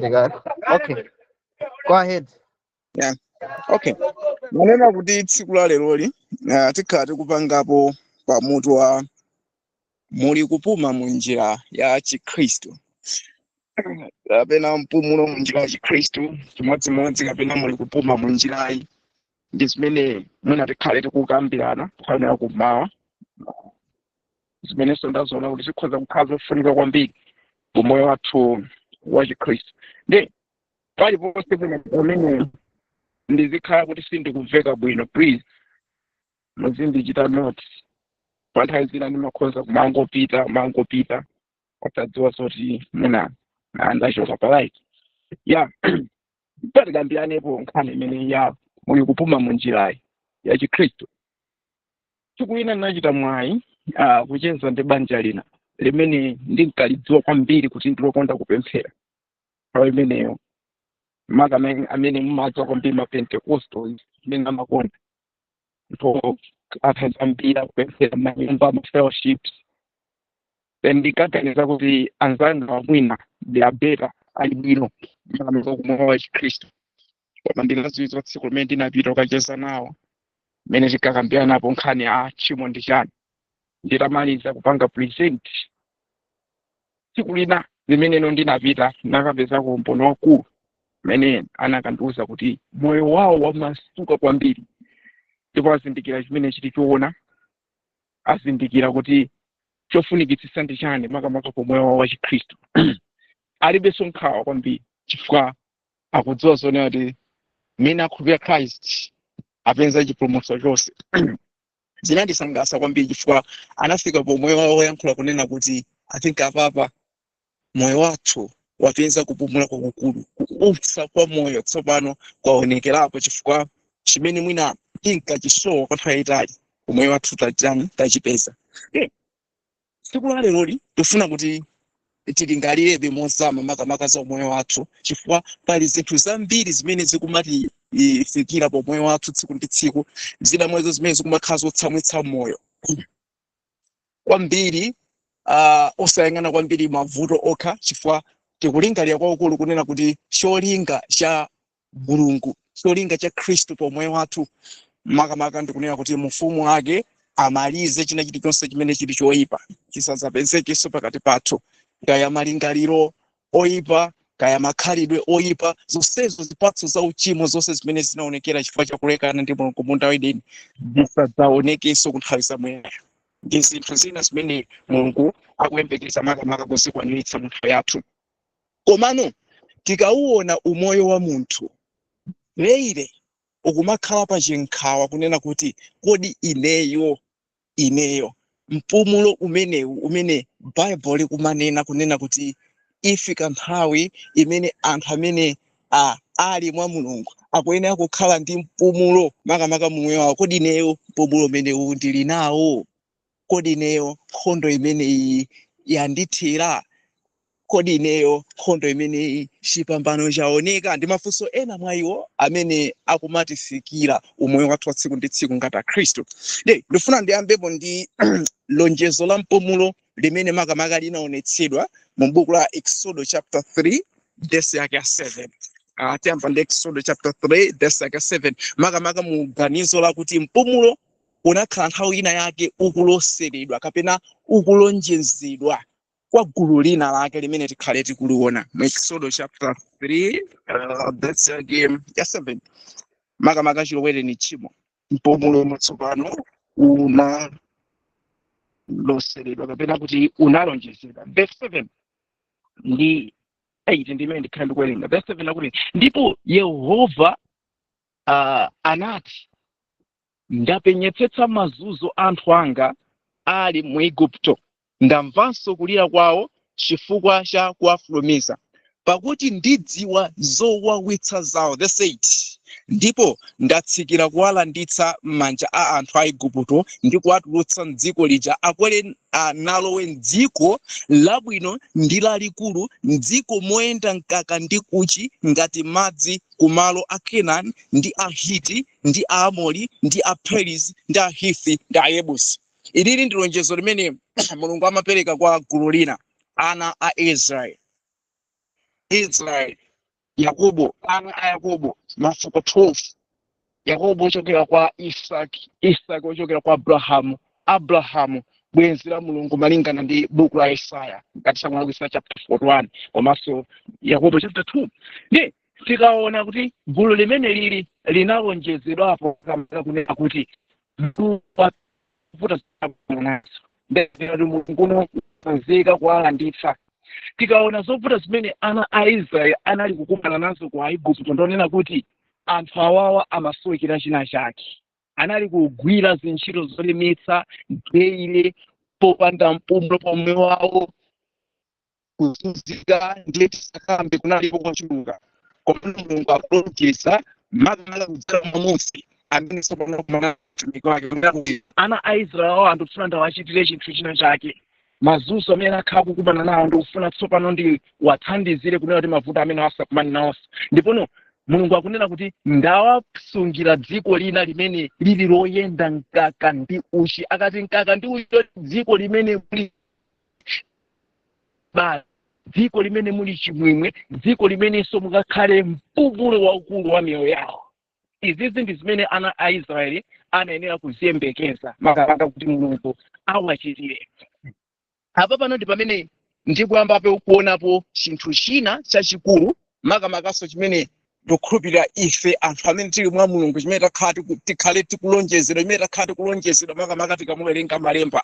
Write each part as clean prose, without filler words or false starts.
Kale. Okay, go ahead. Yeah. Okay. Manena kuti tsiku la leroli tikhala tikupangapo pamutu wa muli kupuma mu njira ya Chikhristu kapena mpumulo mu njira ya Chikhristu, chimodzimodzi kapena muli kupuma mu njirayi, ndi zimene mwina tikhale tikukambirana kukhalira kummawa, zimenenso ndazoona kuti zikhoza kukhala zofunika kwambiri kumoyo wathu wa Chikhristu. Ndi paliponse mwina pamene ndizikhala kuti sindikumveka bwino, please muzindichita note. Pa nthawi zina ndimakhoza kumangopita kumangopita osadziwa zoti mwina ndachoka pa line ya. Patikambiranepo nkhani imene ya muli kupuma mu njirayi ya Chikhristu. Tsiku lina ndinachita mwayi kucheza ndi banja lina limene ndinkalidziwa kwambiri kuti ndilokonda kupemphera nthawi imeneyo, maka amene mumadziwa kwambiri ma Pentecostals amene amakonda ndipo atazambira kupemphera manyumba, ma fellowships. Then ndikaganiza kuti anzanga mwina they are better, ali bwino makamaka kumoyo wa Chikhristu, koma ndinadziwizwa tsiku limene ndinapita kukacheza nawo, mmene tikakambirana napo nkhani ya tchimo ndi chani. Nditamaliza kupanga present, tsiku lina limeneno ndinapita, nakapezako mbono wakulu mmene anakandiuza kuti moyo wawo wamasuka kwambiri, ndipo azindikira chimene chili choona, azindikira kuti chofunikitsitsa ndi chani makamaka pomoyo wawo wa Chikhristu. Alibenso nkhawa kwambiri chifukwa akudziwa zonena kuti mmene akhulupirira Christ apeza chipulumutso chonse. Zinandisangalatsa kwambiri chifukwa anafika pomwe wawo woyankhula kunena kuti, "I think apapa moyo wathu wapeza kupumula kwakukulu, kuutsa kwa moyo tsopano kwaonekerapo, chifukwa chimene mwina tinkachisowa kwa nthawi yayitali, umoyo wathu tachani, tachipeza." Tsiku la leroli tifuna kuti tilingalirebe mozama makamaka za umoyo wathu, chifukwa pali zinthu zambiri zimene zikumatifikira pa umoyo wathu tsiku ndi tsiku, zina mwezo zimene zikumakhala zotsamwitsa moyo kwambiri, osayang'ana kwambiri mavuto okha, chifukwa tikulingalira kwakukulu kunena kuti cholinga cha Mulungu, cholinga cha Khristu pa umoyo wathu makamaka ndikunena kuti mufumu wake amalize china chilichonse chimene chili choyipa, chisadzapezekenso pakati pathu, kaya malingaliro oyipa, kaya makhalidwe oyipa, zonsezo zipatso za uchimo zonse zimene zinaonekera chifukwa chakulekana ndi Mulungu munda wa Edeni zisadzaonekenso ku nthawi zamuyaya. Ndi zinthu zina zimene Mulungu akuyembekeza makamaka kuzikwaniritsa mu nthawi yathu. Komano tikauona umoyo wa munthu leire, ukumakhala pa chinkhawa kunena kuti, kodi ineyo mpumulo umenewu umene Baibulo likumanena kunena kuti ifika nthawi imene anthu amene ali mwa Mulungu akuyenera kukhala ndi mpumulo makamaka mumoyo wawo, kodi ineyo mpumulo umenewu ndili nawo? Kodi ineyo nkhondo imeneyi yandithera? Kodi ineyo nkhondo imeneyi chipambano chaoneka? Ndi mafunso ena mwa iwo amene akumatifikira umoyo wathu wa tsiku ndi tsiku ngati Akhristu. Ndi ndifuna ndiyambepo ndi lonjezo la mpumulo limene makamaka linaonetsedwa mu buku la Exodo chapter 3 verse yake ya 7. Tiyamba ndi Exodo chapter 3 verse yake ya 7, makamaka mu ganizo lakuti mpumulo unakhala nthawi ina yake ukuloseredwa kapena ukulonjezedwa kwa gulu lina lake limene tikhale tikuliona mu Exodo chapter 3 verse yake ya 7. Makamaka chilowereni tchimo, mpumulo tsopano unaloseredwa kapena kuti unalonjezedwa. Verse 7 ndi 8 ndimene ndikhale ndikuwerenga. Verse 7 akuti, "Ndipo Yehova anati, ndapenyetsetsa mazunzo anthu anga ali mu Igupto, ndamvanso kulira kwawo chifukwa cha kuwafulumiza, pakuti ndidziwa zowawitsa zawo." Verse 8, "Ndipo ndatsikira kuwalanditsa m'manja a anthu a Igupto ndi kuwatulutsa mdziko lija, akwere nalowe mdziko labwino ndi lalikulu, mdziko moyenda mkaka ndi uchi ngati madzi, kumalo a Kenani ndi Ahiti ndi Aamori ndi Aperizi ndi Ahivi ndi Ayebusi." Ilili ndi lonjezo limene Mulungu amapereka kwa gulu lina, ana a Israeli. Israeli Yakobo, ana a Yakobo, mafuko 12. Yakobo ochokera kwa Isaki, Isaki ochokera kwa Abrahamu, Abrahamu bwenzi la Mulungu malingana ndi buku la Isaya, ngati samulakwisa, chapter 41 komanso Yakobo chapter 2. Ndi tikaona kuti gulu limene lili linalonjezedwapo kamaka kunena kuti vuta nazo ndekuti Mulungu unokonzeka kuwalanditsa. Tikaona zovuta zimene ana a Israeli anali kukumana nazo ku Aigupto, ndonena kuti anthu awawa amasowekera china chake. Anali kugwira zintchito zolemetsa daily popanda mpumulo pomwe wawo, kuzunzika ndiye tisakambe, kunalipo kochuluka. Koma Mulungu akulonjeza makamaka kudzera mwa Mose amene tsopano kumana mtumiki wake, kunena kuti ana a Israeli awo anthu kufuna ndawachitire chinthu china chake. Mazunzo amene akhala kukumana nawo, ndikufuna tsopano ndi wathandizire kunena kuti mavuto amene asakumane nawonso. Ndipono Mulungu akunena kuti ndawasungira dziko lina limene lili loyenda mkaka ndi uchi. Akati mkaka ndi uchi, dziko limene muli ba, dziko limene muli chimwemwe, dziko limenenso mukakhale mpumulo waukulu wa miyoyo yawo. Izizi ndi zimene ana a Israeli anayenera kuziyembekeza makamaka kuti Mulungu awachitire. Apa pano ndi pamene ndikuyambapo kuonapo chinthu china chachikulu, makamakaso chimene ndikukhulupirira ife anthu amene tili mwa Mulungu, chimene takhala tikhale tikulonjezedwa, chimene takhala tikulonjezedwa, makamaka tikamuwerenga malemba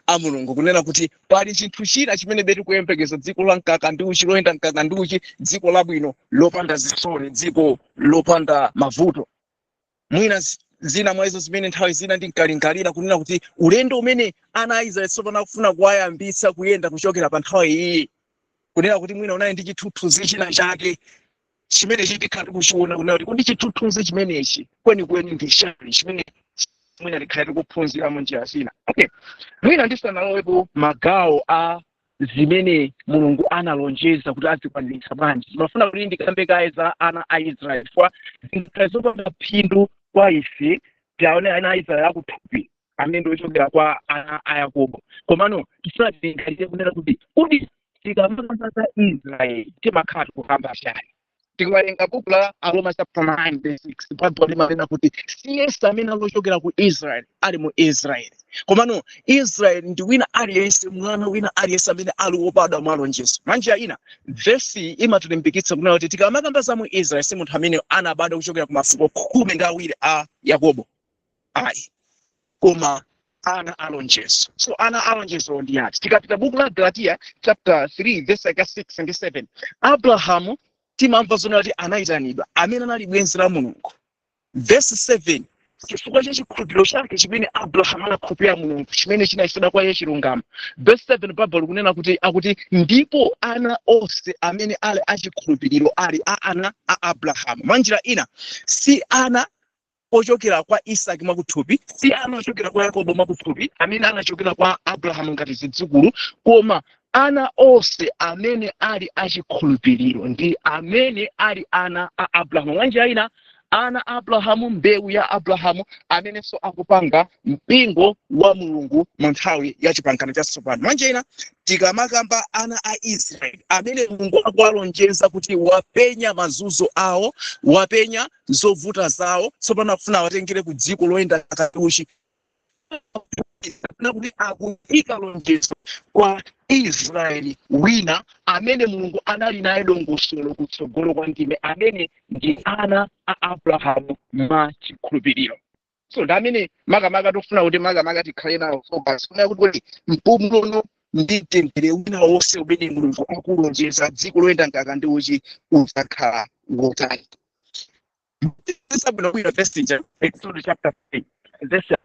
a Mulungu, kunena kuti pali chinthu china chimene be tikuyembekeza: dziko la mkaka ndi uchi, loyenda mkaka ndi uchi, dziko labwino lopanda zisoni, dziko lopanda mavuto. Mwina zina mwa izo zimene nthawi zina ndinkalingalira, kunena kuti ulendo umene ana a Israeli tsopano akufuna kuwayambitsa kuyenda kuchokera pa nthawi iyi, kunena kuti mwina unali ndi chithunzi china chake chimene chitikhala tikuchiona, kunena kuti kodi chithunzi chimenechi kwenikweni ndi chani chimene mwina tikhale tikuphunzira mu njira zina? Okay, mwina ndisanalowepo magawo a zimene Mulungu analonjeza kuti azikwaniritsa bwanji, ndimafuna kuti ndikambe kaye za ana a Israeli, chifukwa zingakhale zopanda phindu kwa ife tiaone ana a Israeli akuthupi amene ndiochokera kwa ana a Yakobo. Komano tifuna tilingalire kunena kuti kodi tikamakamba za Israeli timakhala tikukamba chani? Tikawerenga buku la Aroma chapter 9 verse 6, Bible limanena kuti si yense amene alochokera ku Israeli ali mu Israeli, komano Israeli ndi wina aliyense, mwana wina aliyense amene ali wobadwa mwa lonjezo. Mwanjira ina, vesi imatilimbikitsa kunena kuti tikamakamba za mu Israeli, si munthu amene anabadwa kuchokera ku mafuko 12 a Yakobo ayi, koma ana alonjezo. So ana alonjezo ndi ati? Tikapita buku la Galatiya chapter 3 verse yake 6 ndi 7, Abrahamu timamva zonena kuti anayitanidwa, amene anali bwenzi la Mulungu. Verse 7, chifukwa cha chikhulupiriro chake chimene Abrahamu anakhulupirira Mulungu, chimene chinayesedwa kwa iye chilungamo. Verse 7, Bible likunena kuti, akuti, "Ndipo ana onse amene ali achikhulupiriro ali a ana a Abrahamu." Mwanjira ina, si ana ochokera kwa Isaki mwakuthupi, si ana ochokera kwa Yakobo mwakuthupi amene anachokera kwa Abrahamu ngati zidzukulu, koma ana onse amene ali achikhulupiriro ndi amene ali ana a Abrahamu. Mwanjira ina, ana a Abrahamu, mbewu ya Abrahamu, amenenso akupanga mpingo wa Mulungu mu nthawi ya Chipangano Chatsopano. Mwanjira ina, tikamakamba ana a Israeli amene Mulungu akuwalonjeza kuti wapenya mazunzo awo, wapenya zovuta zawo, tsopano akufuna awatengere ku dziko loyenda kaluchi, kuti akuyika lonjezo kwa Israeli wina amene Mulungu anali naye dongosolo kutsogolo kwa ndime, amene ndi ana a Abrahamu mwa chikhulupiriro. So ndi amene makamaka tofuna kuti makamaka tikhale nawo focus, kunena kuti kodi mpumulono ndi mtendere wina wonse umene Mulungu akulonjeza, dziko loyenda mkaka ndi uchi, udzakhala wotani? Bwinobwino verse ija, Exodus chapter 3 verse,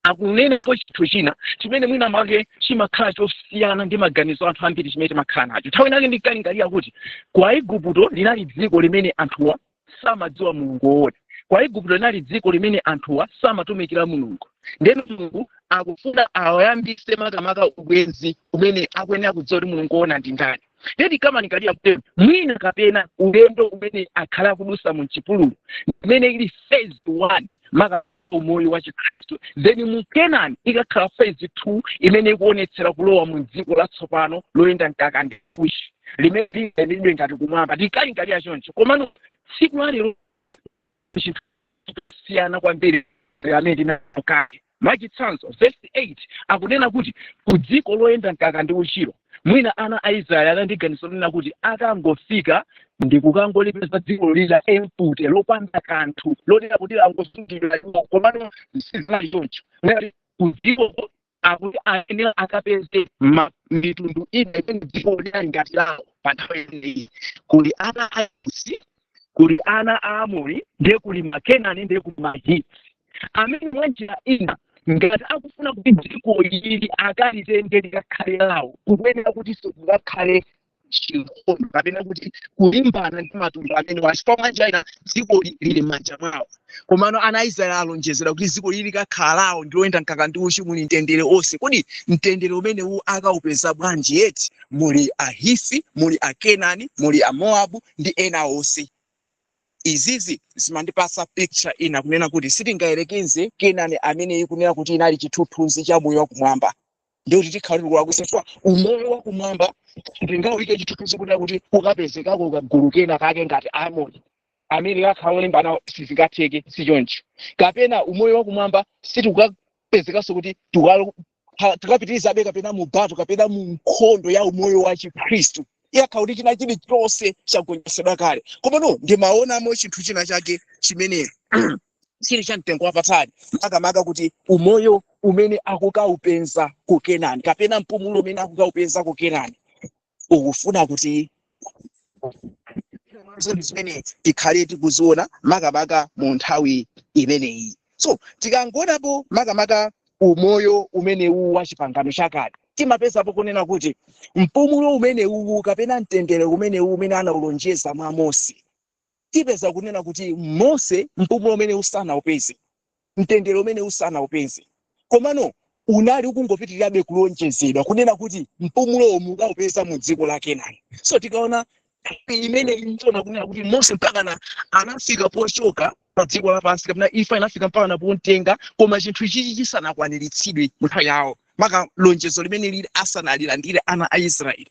akunenapo chinthu china chimene mwina mwake chimakhala chosiyana ndi maganizo anthu ambiri chimene timakhala nacho. Nthawi inake ndinkalingalira kuti ku Aigupto linali dziko limene anthuwa samadziwa Mulungu woona, ku Aigupto linali dziko limene anthuwa samatumikira Mulungu, ndeno Mulungu akufuna awayambise makamaka ubwenzi umene akuyenera kudziwa kuti Mulungu woona ndi ndani. Ndeti kamalingalira kuti mwina kapena ulendo umene akhala akudusa mu chipululu imene ili phase 1 maka umoyo wa Chikhristu, then mu Kenani ikakhala phase 2 imene ikuonetsera kulowa mu dziko latsopano loyenda mkaka ndi uchi. Limene lilidwe ngati kumwamba, tikalingalira choncho. Komano tsiku la lero chinthu siyana kwambiri amene tinakale. Mwachitsanzo, verse 8 akunena kuti ku dziko loyenda mkaka ndi uchiro. Mwina ana a Israeli anali ganizo lonena kuti akangofika ndi kukangolipeza dziko lila empty, lopanda kanthu, lonena kuti angosungidwa iwo. Komano sizinali choncho. Ku dziko akuti ayenera akapeze mitundu ina imene dziko linali ngati lawo pa nthawi imeneyi. Kuli ana a Yebusi, kuli ana a Amori, ndiye kuli Makenani, ndiye kuli Mahiti, amene mwanjira ina ngati akufuna kuti dziko ili akalitenge likakhale lawo, kukuyenera kuti sikukakhale chinkhondo kapena kuti kulimbana ndi matundu amene wachifukwa mwanjira ina dziko lili m'manja mwawo. Komano ana a Israeli alonjezera kuti dziko lili likakhala lawo ndi loyenda mkaka ndi uchi, muli mtendere onse. Kodi mtendere umenewu akawupeza bwanji yeti muli Ahifi, muli Akenani, muli Amoabu ndi ena onse? Izizi zimandipasa picture ina kunena kuti sitingayerekeze Kenani amene ikunena kuti inali chithunzithunzi cha moyo wakumwamba, ndikuti tikhala tikulakwitsa, chifukwa umoyo wakumwamba sitingawike chithunzithunzi kunena kuti ukapezekako kagulu kena kake ngati Amoni amene kakhala olimbana. Sizingatheke, sichoncho. Kapena umoyo wakumwamba situkapezekanso kuti tikapitirizabe kapena mu battle kapena mu nkhondo ya umoyo wa Chikhristu. Iyakhala kuti china chilichonse chagonjetsedwa kale. Komano ndimaonamo chinthu china chake chimene chili cha mtengo wapatali, makamaka kuti umoyo umene akukawupeza ku Kenani kapena mpumulo umene akukawupeza ku Kenani ukufuna kuti zinthu zimene tikhale tikuziona makamaka mu nthawi imeneyi. So tikangonapo makamaka umoyo umenewu wa chipangano chakale, timapezapo kunena kuti mpumulo umenewu kapena mtendere umenewu umene anawulonjeza mwa Mose, tipeza kunena kuti Mose mpumulo umene usanaupeze, mtendere umene usanaupeze, komano unali ukungopitirirabe kulonjezedwa kunena kuti mpumulo mukaupeza mu dziko la Kenani. So tikaona imene inchona kunena kuti Mose mpakana anafika pochoka pa dziko lapansi, kapena imfa inafika mpakana pomtenga, koma chinthu ichichi chisanakwaniritsidwe mu nthawi yawo, maka lonjezo limene lili asanalilandire ana a Israeli.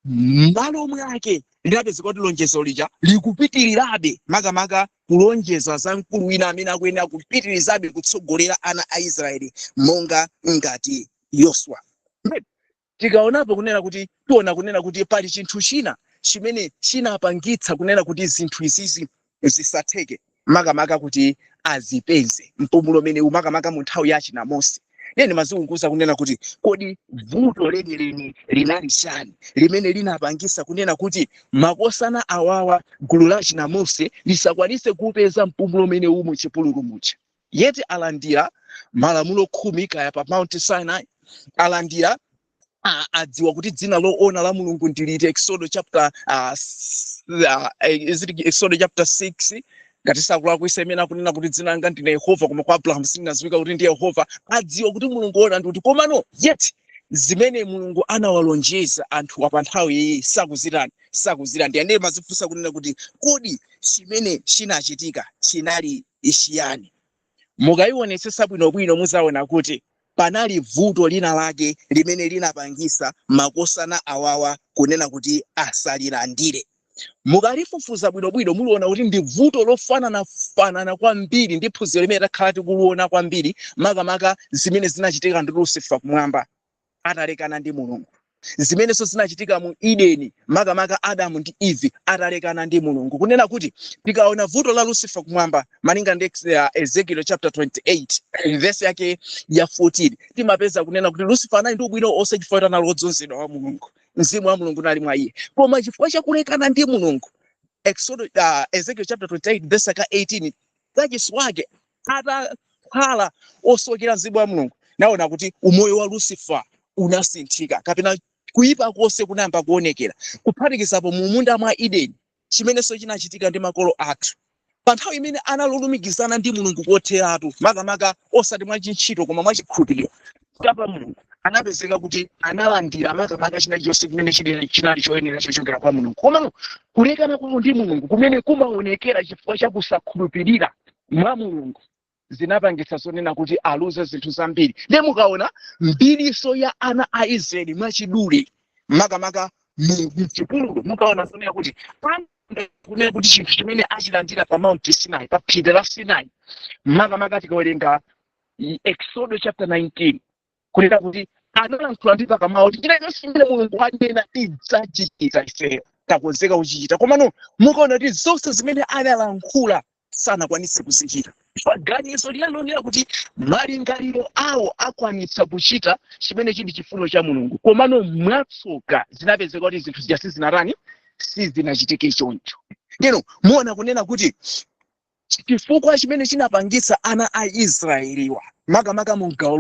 M'malo mwake linapezeka kuti lonjezo lija likupitirirabe, makamaka kulonjeza za mkulu wina amene akuyenera kupitirizabe kutsogolera ana a Israeli monga ngati Yoswa. Tikaonapo kunena kuti tiona kunena kuti pali chinthu china chimene chinapangitsa kunena kuti zinthu izizi zisatheke, makamaka kuti azipeze mpumulo umenewu, makamaka mu nthawi ya china Mose. Nene mazunguza kunena kuti kodi vuto lenileni linali chani limene linapangisa kunena kuti makosana awawa, gulu la china Mose, lisakwanise kupeza mpumulo umenewu mu chipululu muja, yeti alandira malamulo 10 kaya pa Mount Sinai, alandira, adziwa kuti dzina loona la Mulungu ndiliti, Exodo chapter is it Exodo chapter 6 ngati sakulakwisa, imene akunena kuti dzina langa ndine Yehova, koma kwa Abrahamu sindinadziwika kuti ndi Yehova. Adziwa kuti Mulungu ona ndikuti, komano yet zimene Mulungu anawalonjeza anthu pa nthawi iyi sakuzitani, sakuzilandi. Ndiye mazifunsa kunena kuti kodi chimene chinachitika chinali chiyani? Mukayionetsetsa bwinobwino muzaona kuti panali vuto lina lake limene linapangisa makosana awawa kunena kuti asalilandire. Mukalifufuza bwinobwino muliona kuti ndi vuto lofananafanana kwambiri ndi phunziro limene takhala tikuliona kwambiri, makamaka zimene zinachitika ndi Lucifer kumwamba atalekana ndi Mulungu, zimenenso zinachitika mu Edeni, makamaka Adamu ndi Eve atalekana ndi Mulungu. Kunena kuti tikaona vuto la Lucifer kumwamba malinga ndi Ezekiel chapter 28 verse yake ya 14, timapeza kunena kuti Lucifer anali ndi ubwino onse chifukwa kuti anali wodzozedwa wa Mulungu, mzimu wa Mulungu unali mwa iye, koma chifukwa chakulekana ndi Mulungu, Exodus, Ezekiel chapter 28 verse yake 18, kachisi wake atakhala osokera mzimu wa Mulungu, naona kuti umoyo wa Lucifer unasinthika kapena kuyipa konse kunayamba kuonekera, kuphatikizapo mu munda mwa Edeni, chimenenso chinachitika ndi makolo athu pa nthawi imene analumikizana ndi Mulungu kotheratu, makamaka osati mwachintchito koma mwachikhulupiriro kapa Mulungu, anapezeka kuti analandira makamaka china chonse chimene chinali choyenera chochokera kwa Mulungu. Komano kulekana kwawo ndi Mulungu kumene kumaonekera chifukwa cha kusakhulupirira mwa Mulungu zinapangitsa zonena kuti aluze zinthu zambiri. Ndiye mukaona mbiriso ya ana a Israeli mwachidule, makamaka Mchipululu mukaona zonena kuti kunena kuti chinthu chimene achilandira pa Mount Sinai, pa phiri la Sinai, makamaka tikawerenga Exodo chapter 19, kunena kuti analankhula ndi pakamwa kuti china chimene Mulungu wanena tidzachichita, ifeyo takonzeka kuchichita. Komano mukaona kuti zonse zimene analankhula sanakwanitse kuzichita. Ganizo linalonera kuti malingaliro awo akwanitsa kuchita chimene chili chifuniro cha Mulungu, komano mwatsoka zinapezeka kuti zinthu zija sizinatani, sizinachitike choncho. Ndino muona kunena kuti chifukwa chimene chinapangitsa ana a Israeliwa, makamaka mu gawo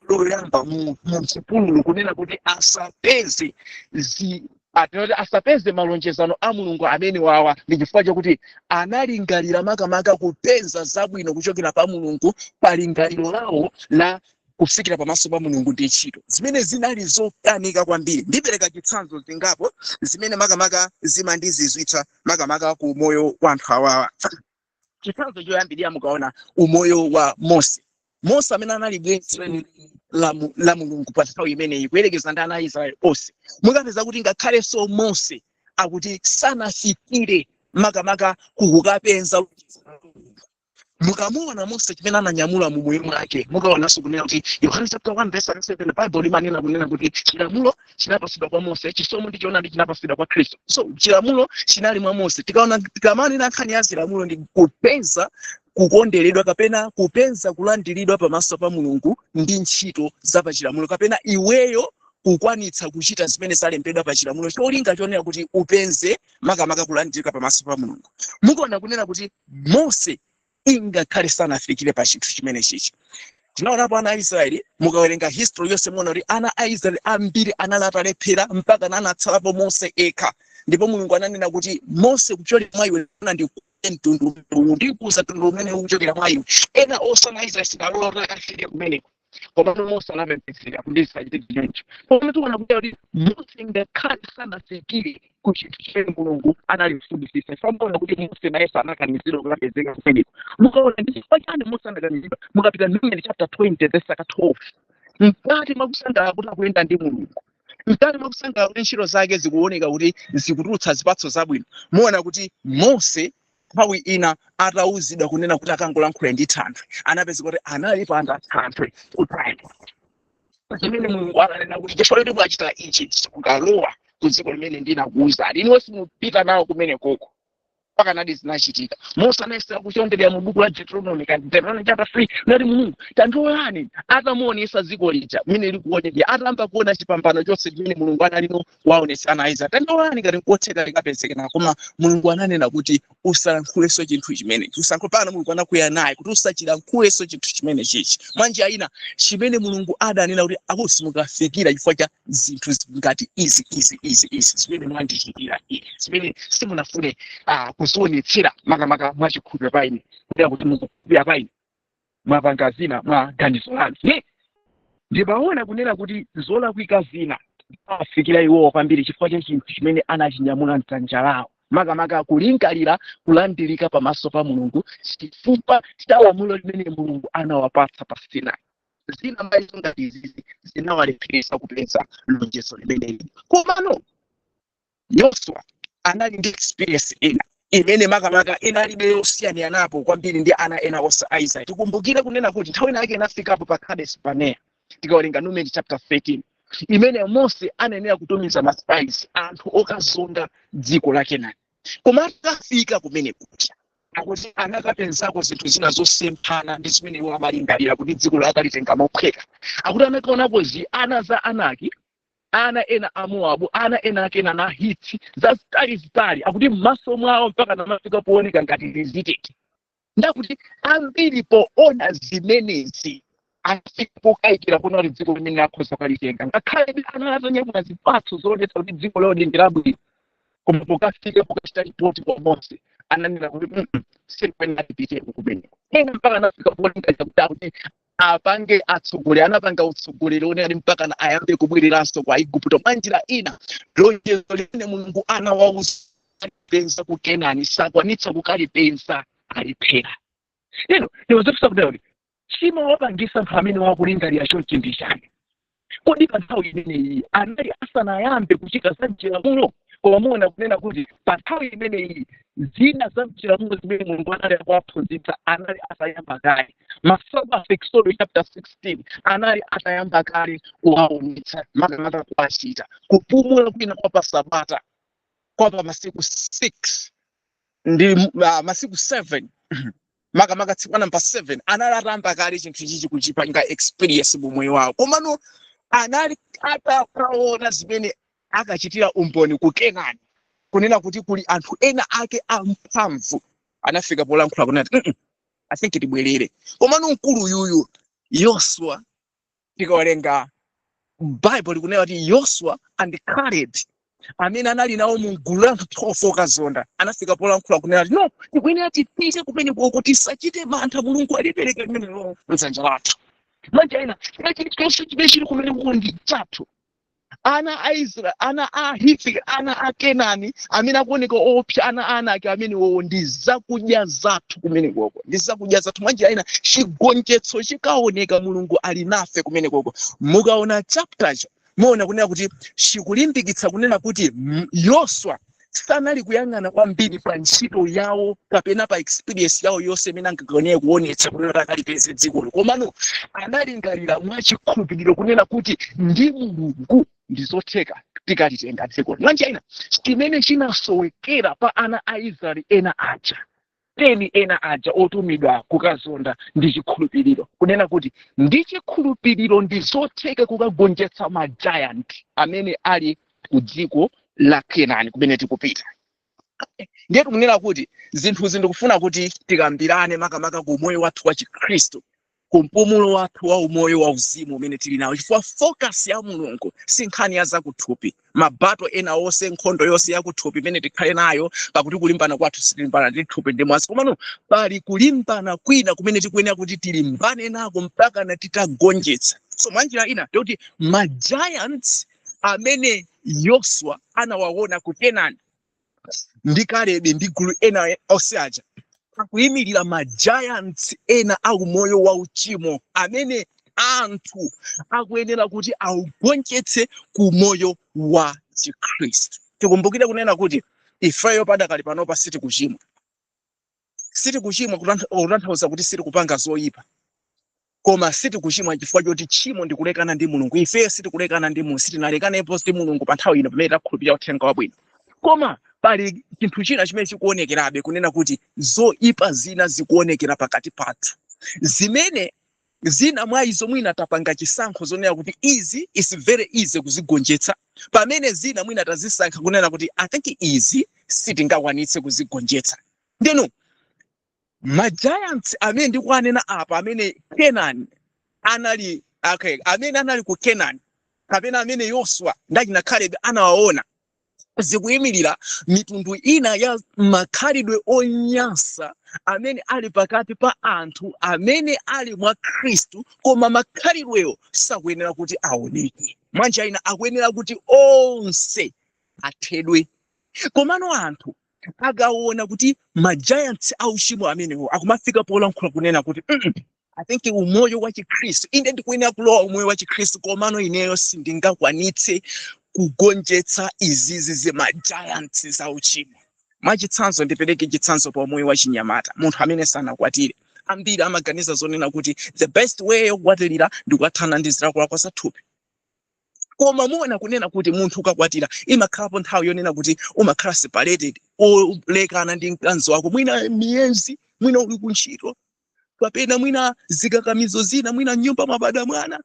loyamba mu chipululu, kunena kuti asapeze zi atinoti asapeze malonjezano a Mulungu amene wawa, ndi chifukwa chakuti analingalira makamaka kupeza zabwino kuchokera pa Mulungu pa lingaliro lawo la kufikira pamaso pa Mulungu ndi ntchito zimene zinali zokanika kwambiri. Ndipereka chitsanzo zingapo zimene makamaka zimandizizwitsa makamaka ku moyo wa anthu awawa. Chitsanzo choyambirira, mukaona umoyo wa Mose. Mose amene anali bwenzi la Mulungu pa nthawi imeneyi kuyerekeza ndi ana a Israeli onse, mukapeza kuti ngakhalenso Mose akuti sanafikire makamaka kukukapeza. Mukamuona Mose chimene ananyamula mu moyo mwake, mukaonanso kunena kuti Yohane chapter 1 verse 7, Bible limanena kunena kuti chilamulo chinapatsidwa kwa Mose, chisomo ndi choonadi chinapatsidwa kwa Khristu. So chilamulo chinali mwa Mose. Tikaona, tikamanena nkhani ya zilamulo, ndi kupeza kukonderedwa kapena kupeza kulandiridwa pamaso pa Mulungu ndi ntchito za pachilamulo, kapena iweyo kukwanitsa kuchita zimene zalembedwa pa chilamulo, cholinga chonena kuti upeze makamaka kulandirika pamaso pa Mulungu. Mukaona kunena kuti Mose ingakhale sanafikire pa chinthu chimene chichi. Tinaonapo ana a Israeli, mukawerenga history yonse muona kuti ana a Israeli ambiri anali atalephera mpaka anatsalapo Mose ekha, ndipo Mulungu ananena kuti, "Mose, kupyolera mwa iwe ndi mtundu uwu, ndikuza mtundu umene ukuchokera mwa iwe." Ena onse ana a Israeli sinalola kuti akafike kumeneko, komano Mose anapemphera kuti zisachitike choncho. Koma tiona kuti Mose ngakhale sanafikire ku chinthu chimene Mulungu anali kufunisisa, famona kuti Mose nayenso anakanizidwa kukapezeka kumeneko. Mukaona ndi chifukwa chani Mose anakanizidwa, mukapita Numeri chapter 20 verse 12, mkati mwakusangalala kuti akuyenda ndi Mulungu, mkati mwakusangalala kuti ntchito zake zikuoneka kuti zikutulutsa zipatso zabwino, muona kuti Mose nthawi ina atauzidwa kunena kuti akangolankhula ndi thanthwe, anapeza kuti anali panda thanthwe full time. Chimene Mulungu ananena kuti chifukwa choti mwachita ichi, sikukalowa ku dziko limene ndinakuwuzani, inuwo simupita nawo kumene koko. Pakanadi zinachitika. Mose anayesera kuchonderera mu buku la Deuteronomy, kandi Deuteronomy chapter 3, nati, "Mulungu, tandilolani." Atamuonesa dziko lija mmene likuonekera, atamba kuona chipambano chonse chimene Mulungu analino waonesa ana a Israeli, "Tandilolani, ngati nkotheka likapezeke nawo." Koma Mulungu ananena kuti, "Usalankhulenso chinthu chimenechi, usalankhule." Pano Mulungu anakwiya naye kuti, "Usachilankhulenso chinthu chimene chichi." Mwanjira ina, chimene Mulungu adanena kuti akuti simukafikira chifukwa cha zinthu ngati izi, izi, izi, izi zimene mwandichitira ine, zimene simunafune kuzionetsera makamaka mwachikhulupiriro pa ine, kunena kuti mukukhulupirira pa ine, mwapanga zina mwa ganizo lanu. Ne ndimaona kunena kuti zolakwika zina afikira iwowo kwambiri chifukwa cha chinthu chimene anachinyamula mdzanja lawo, makamaka kulingalira kulandirika pamaso pa Mulungu chifukwa cha lamulo limene Mulungu anawapatsa pa Sinai. Zina mbalizo ngati izizi zinawalepheresa kupeza lonjezo limeneli. Komano Yoswa anali ndi experience ina imene makamaka inalibe yosiyanira napo kwambiri ndi ana ena onse a Israeli. Tikumbukire kunena kuti nthawi inake inafikapo pa Kadesh Barnea, tikawerenga Numeri chapter 13, imene Mose anayenera kutumiza ma spies, anthu okazonda dziko la Kenani. Koma akafika kumene kuja, akuti anakapezako zinthu zina zosemphana ndi zimene iwo amalingalira kuti dziko lakalitenga mophweka. Akuti anakaonako zi ana za Anaki, ana ena a Mowabu, ana ena ake na Hiti, zazitali zitali, akuti m'maso mwawo mpaka namafika pooneka ngati zitete. Ndakuti ambiri poona zimenezi afika pokayikira kuona kuti dziko limene akhoza kalitenga, ngakhale ana atanyamula zipatso zoonetsa kuti dziko lawo ndi labwino. Koma pokafika pokachita ripoti kwa Mose, ananena kuti, "Sikuyenera tipiteko kumeneko." Ena mpaka anafika polingalira kuti akuti apange atsogoleri, anapanga utsogoleri onena kuti mpaka ayambe kubwereranso kwa Igupto. Mwa njira ina, lonjezo limene Mulungu anawauza kukalipeza ku Kenani sakwanitsa kukalipeza, aliphera. Ino ndimazofusa kuti chimawapangisa anthu amene wakulingalira chonchi ndi chani? Kodi pa nthawi imeneyi anali asanayambe kuchita za mchilamulo? Koma muona kunena kuti pa nthawi imeneyi zina za mchilamulo zimene Mulungu anali akuwaphunzitsa anali atayamba kale. Masabata, Exodus chapter 16, anali atayamba kale kuwaonetsa, makamaka kuwachita kupumula kwina kwa pasabata kwa pa masiku 6 ndi masiku 7, makamaka tsiku la namba 7. Anali atayamba kale chinthu chichi kuchipanga experience mumoyo wawo. Komano anali atakaona zimene akachitira umboni ku Kenani, kunena kuti kuli anthu ena ake amphamvu, anafika polankhula kunena kuti, I think tibwerere." Komano mkulu uyuyu Yoswa, tikawerenga Bible likunena kuti Yoswa and Caleb amene anali nawo mu gulu la anthu 12 okazonda anafika polankhula kunena kuti, "No, tikuyenera tipite kumene koko, tisachite mantha, Mulungu alipereke limenelo mdzanja lathu." Manja ina, china chilichonse chimene chili kumene kuko ndi chathu. Ana a Israel, ana a Hivi, ana a Kenani amene akuoneka opsa, ana a Anaki amene wowo ndi zakudya zathu kumene koko, ndi zakudya zathu. Mwanjira ina chigonjetso chikaoneka, Mulungu ali nafe kumene koko. Mukaona chaptercho muona kunena kuti chikulimbikitsa kunena kuti Yoswa sanali kuyang'ana kwambiri pa ntchito yawo kapena pa experience yawo yonse imene angakoneye kuonetsa kunena kuti akalipeze dzikolo, komano analingalira mwachikhulupiriro kunena kuti ndi Mulungu ndi zotheka, tikalitenga dzikolo. Mwanjira ina chimene chinasowekera pa ana a Israeli ena aja 10 ena aja otumidwa kukazonda ndi chikhulupiriro, kunena kuti ndi chikhulupiriro ndi zotheka kukagonjetsa ma giant amene ali ku dziko la Kenani kumene tikupita. Ndiye tikunena kuti zinthuzi ndikufuna kuti tikambirane makamaka ku umoyo wathu wa Chikhristu, ku mpumulo wathu wa umoyo wa uzimu umene tili nawo, chifukwa focus ya Mulungu si nkhani ya zakuthupi. Ma battle ena onse, nkhondo yonse yakuthupi imene tikhale nayo, pakuti kulimbana kwathu sitilimbana ndi thupi ndi mwazi, komano pali kulimbana kwina kumene tikuyenera kuti tilimbane nako mpaka na titagonjetsa. So mwanjira ina ndikuti ma giants amene Yoswa anawaona ku Kenani ndi Kalebe ndi gulu ena onse aja akuyimirira ma giants ena a umoyo wa uchimo amene anthu akuyenera kuti augonjetse ku moyo wa Chikhristu. Tikumbukire kunena kuti ifeyo padakali panopa sitikuchimwa. Sitikuchimwa kutanthauza kuti sitikupanga zoyipa, koma sitikuchimwa chifukwa choti tchimo ndi kulekana ndi Mulungu. Ifeyo sitikulekana ndi Mulungu, sitinalekanepo ndi Mulungu pa nthawi ino pamene takhulupirira uthenga wabwino. Koma pali chinthu china chimene chikuonekerabe, kunena kuti zoyipa zina zikuonekera pakati pathu, zimene zina mwa izo mwina tapanga chisankho zonena kuti izi is very easy kuzigonjetsa, pamene zina mwina tazisankha kunena kuti I think izi sitingakwanitse kuzigonjetsa. Ndeno ma giants amene ndikuanena apa, amene Canaan anali, okay, amene anali ku Canaan kapena amene Yoswa ndachina Caleb anawaona, zikuyimirira mitundu ina ya makhalidwe onyansa amene ali pakati pa anthu amene ali mwa Khristu, koma makhalidweyo sakuyenera kuti aoneke. Mwanjira ina akuyenera kuti onse athedwe. Komano anthu akaona kuti ma giants auchimo amenewo akumafika polankhula kunena kuti, I think umoyo wa Chikhristu, inde ndikuyenera kulowa umoyo wa Chikhristu, komano ineyo sindingakwanitse kugonjetsa izizi zima giants za uchimo." Mwachitsanzo, ndipereke chitsanzo pa umoyo wa chinyamata, munthu amene sanakwatire. Ambiri amaganiza zonena kuti the best way yokwatirira ndi kukathana ndi zilakolako za thupi. Koma muona kunena kuti munthu ukakwatira imakhalapo nthawi yonena kuti umakhala separated, olekana ndi mkazi wako, mwina miyezi, mwina uli kuntchito, kapena mwina zikakamizo zina, mwina nyumba mwabadwa mwana,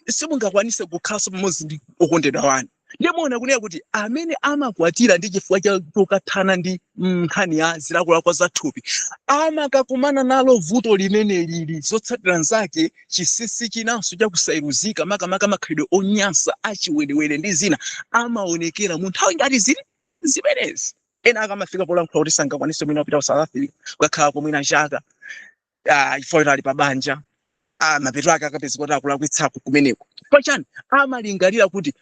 simungakwanise kukhalanso pamodzi ndi okondedwa wanu. Ndiye muona kunena kuti amene amakwatira ndi chifukwa cha chokathana ndi nkhani ya zilakolako za thupi amakakumana nalo vuto limene lili zotsatira zake chinsinsi chinanso chakusayeruzika, makamaka makhalidwe onyansa achiwerewere ndi zina amaonekera mu nthawi ngati zili zimenezi. Ena akamafika polankhula kuti sangakwanise mwina kupita ku South Africa kukakhalako mwina chaka, chifukwa choti ali pa banja, mapeto ake akapezeka kuti akulakwitsako kumeneko. Chifukwa chani? Amalingalira kuti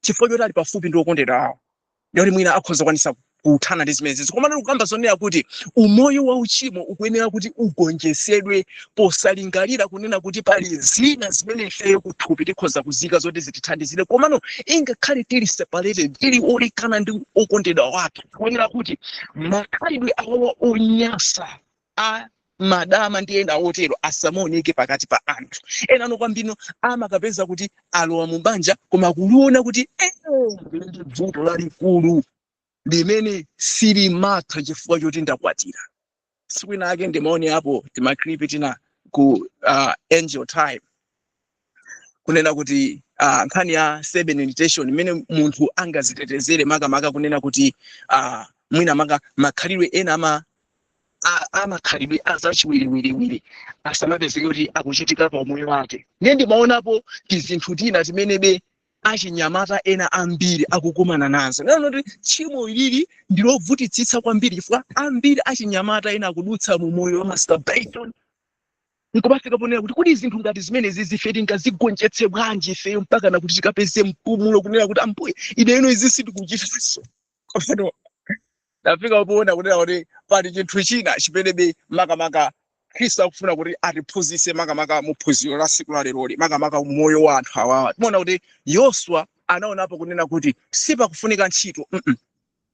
chifukwa choti ali pafupi ndi okondedwa awo, ndiyoti mwina akhoza kukwanisa Kuthana ndi zimenezi, komano kukamba zonena kuti umoyo wa uchimo ukuyenera kuti ugonjetsedwe, posalingalira kunena kuti pali zina zimene ifeyo kuthupi tikhoza kuzika zoti zitithandizire. Komano ingakhale tili separated, tili olekana ndi okondedwa wathu, tikuyenera kuti makhalidwe awawa onyasa a madama ndi ena otero asamaoneke pakati pa anthu ena. Ano kwambino amakapeza kuti alowa mu banja, koma kuliona kuti ndili ndi vuto lalikulu limene silimatha chifukwa choti ndakwatira. Siku ina ake ndimaone apo tima clip tina ku Angel Time, kunena kuti nkhani ya semen retention, imene munthu angazitetezere, makamaka kunena kuti mwina maka makhalidwe ena ama amakhalidwe azachiwiriwiriwiri asamapezeke kuti akuchitika pa umoyo wake. Ndiye ndimaonapo tizinthu tina timenebe achinyamata ena ambiri akukumana nazo. Nano kuti tchimo ilili ndilovutitsitsa kwambiri, chifukwa ambiri achinyamata ena akudutsa mu moyo wa masturbation, nkumafika ponena kuti kodi zinthu ngati zimenezi zife tingazigonjetse bwanji ifeyo mpaka na kuti tikapeze mpumulo, kunena kuti, "Ambuye, ine ino izi sindikuchitanso"? Komano ndafika poona kunena kuti pali chinthu china chimenebe makamaka Khristu akufuna kuti atiphunzitse, makamaka mu phunziro la siku la leroli, makamaka moyo wa anthu awawa. Timaona kuti Yoswa anaonapo kunena kuti sipakufunika ntchito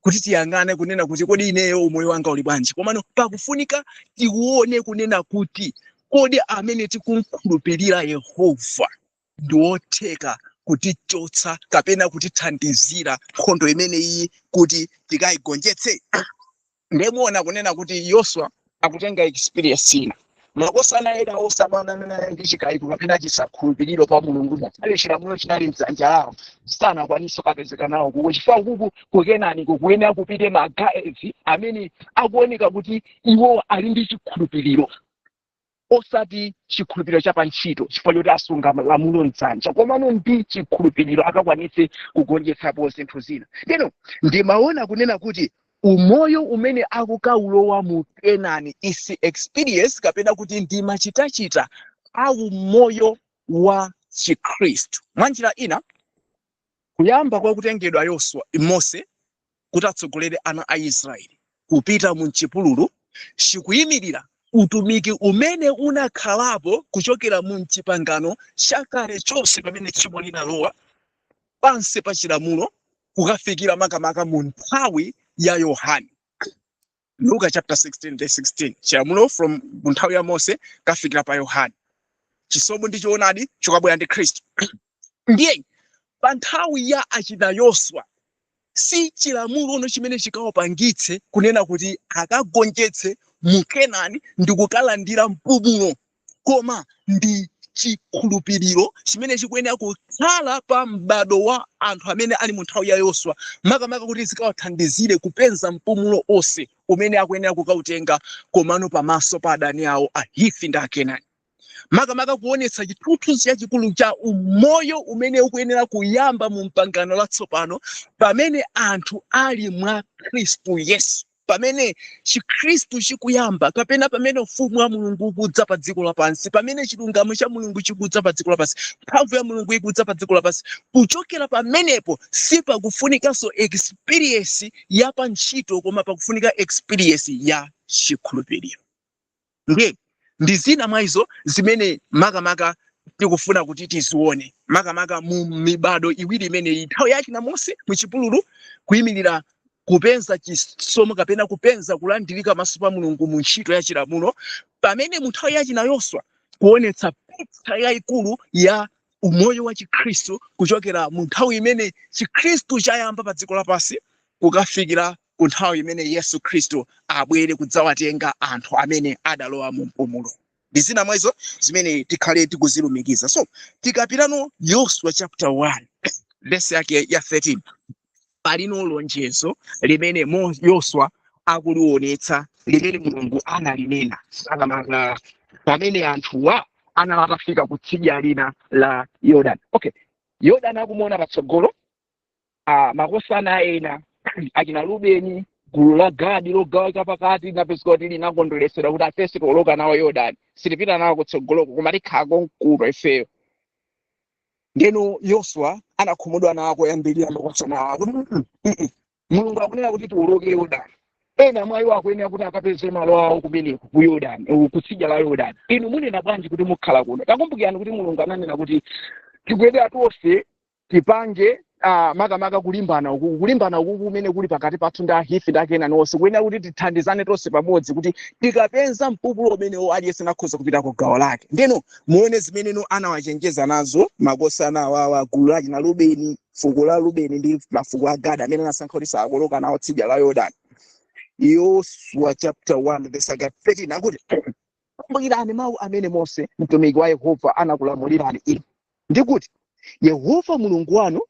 kuti tiyang'ane kunena kuti kodi ineyo umoyo wanga uli bwanji, komano pakufunika tione kunena kuti kodi amene tikumkhulupirira Yehova ndi wotheka kutichotsa kapena kutithandizira nkhondo imene iyi kuti tikayigonjetse. Ndimuona kunena kuti Yoswa akutenga experience ina. Makosana ena osamanana ndi chikayiko kapena chisakhulupiriro pa Mulungu, ngakhale chilamulo chinali mdzanja lawo, sanakwanise kapezeka nawo kuko, chifukwa kuku kukenani kukuyenera kupite ma guys amene akuoneka kuti iwo ali ndi chikhulupiriro, osati chikhulupiriro cha pantchito chifukwa choti asunga lamulo mdzanja, komano ndi chikhulupiriro akakwanitse kugonjetsapo zinthu zina. Ndeno ndimaona kunena kuti umoyo umene akukaulowa mu Kenani is experience, kapena kuti ndi machitachita a umoyo wa Chikhristu. Mwanjira ina, kuyamba kwa kutengedwa Yoswa, Mose kuti atsogolere ana a Israeli kupita mu chipululu, chikuyimirira utumiki umene unakhalapo kuchokera mu chipangano chakale chonse, pamene tchimo linalowa pansi pa chilamulo, kukafikira makamaka mu nthawi ya Yohane, Luka chapter 16 verse 16. Chilamulo from mu nthawi ya Mose kafikira pa Yohane, chisomo ndi choonadi chikabwera ndi Khristu. Ndiye pa nthawi ya achina Yoswa, si chilamulono chimene chikawapangitse kunena kuti akagonjetse mu Kenani ndi kukalandira mpumulo, koma ndi chikhulupiriro chimene chikuyenera kukhala pa m'bado wa anthu amene ali mu nthawi ya Yoswa, makamaka kuti zikawathandizire kupeza mpumulo onse umene akuyenera kukautenga, komano pamaso pa adani awo, Ahivi ndi Akenani, makamaka kuonetsa chithunzi chachikulu cha umoyo umene ukuyenera kuyamba mu mpangano latsopano pamene anthu ali mwa Khristu Yesu, pamene Chikhristu chikuyamba, kapena pamene ufumu wa Mulungu ukudza pa dziko lapansi, pamene chilungamo cha Mulungu chikudza pa dziko lapansi, mphamvu ya Mulungu ikudza pa dziko lapansi. Kuchokera pamenepo sipakufunikanso experience ya pa ntchito, koma pakufunika experience ya chikhulupiriro. Ndiye ndi zina mwa izo zimene makamaka tikufuna kuti tizione, makamaka mu mibado iwiri imeneyi: nthawi yachina Mose muchipululu, kuyimirira kupeza chisomo kapena kupeza kulandirika maso pa Mulungu mu ntchito ya chilamulo, pamene mu nthawi yachina Yoswa kuonetsa picha yayikulu ya umoyo wa Chikhristu kuchokera mu nthawi imene Chikhristu chayamba pa dziko lapansi kukafikira ku nthawi imene Yesu Khristu abwere kudzawatenga anthu amene adalowa mu mpumulo, ndi zina mwa izo zimene tikhale tikuzilumikiza. So tikapitano Yoswa chapter 1 verse yake ya 13, palino lonjezo limene Yoswa akulionetsa, limene Mulungu analinena makamaka pamene anthuwa anali atafika kutsidya lina la Yorodani. Okay, Yorodani akumuona patsogolo, makosana ena achina Rubeni, gulu la Gadi logawika pakati, linapezeka kuti linakondweretsedwa kuti afense tiwoloka nawo Yorodani, sitipita nawo kutsogoloko, koma tikhala mkuto ifeyo. Ndeno Yoswa anakhumudwa nawo koyambirira makosana awo kuti, Mulungu akunena kuti tiwoloke Yorodani. Ena mwa iwo akuyenera kuti akapeze malo awo kumeneko ku Yorodani, kutsidya la Yorodani. Inu munena bwanji kuti mukhala kuno? Takumbukirani kuti Mulungu ananena kuti tikuyenera tonse tipange makamaka kulimbana uku, kulimbana uku kumene kuli pakati pathu ndi Ahivi ndi Akenani onse, kuyenera kuti tithandizane tonse pamodzi kuti tikapeza mpumulo umenewo aliyense nakhoza kupita ku gawo lake. Ndeno muone zimeneno anawachenjeza nazo makosana awawa, gulu lake na Rubeni, fuko la Rubeni ndi mafuko a Gadi amene anasankha kuti sakuloka nawo tsidya la Yorodani. Yoswa chapter 1 verse 13 akuti, "Kumbukirani mawu amene Mose mtumiki wa Yehova anakulamulirani inu, ndikuti Yehova Mulungu wanu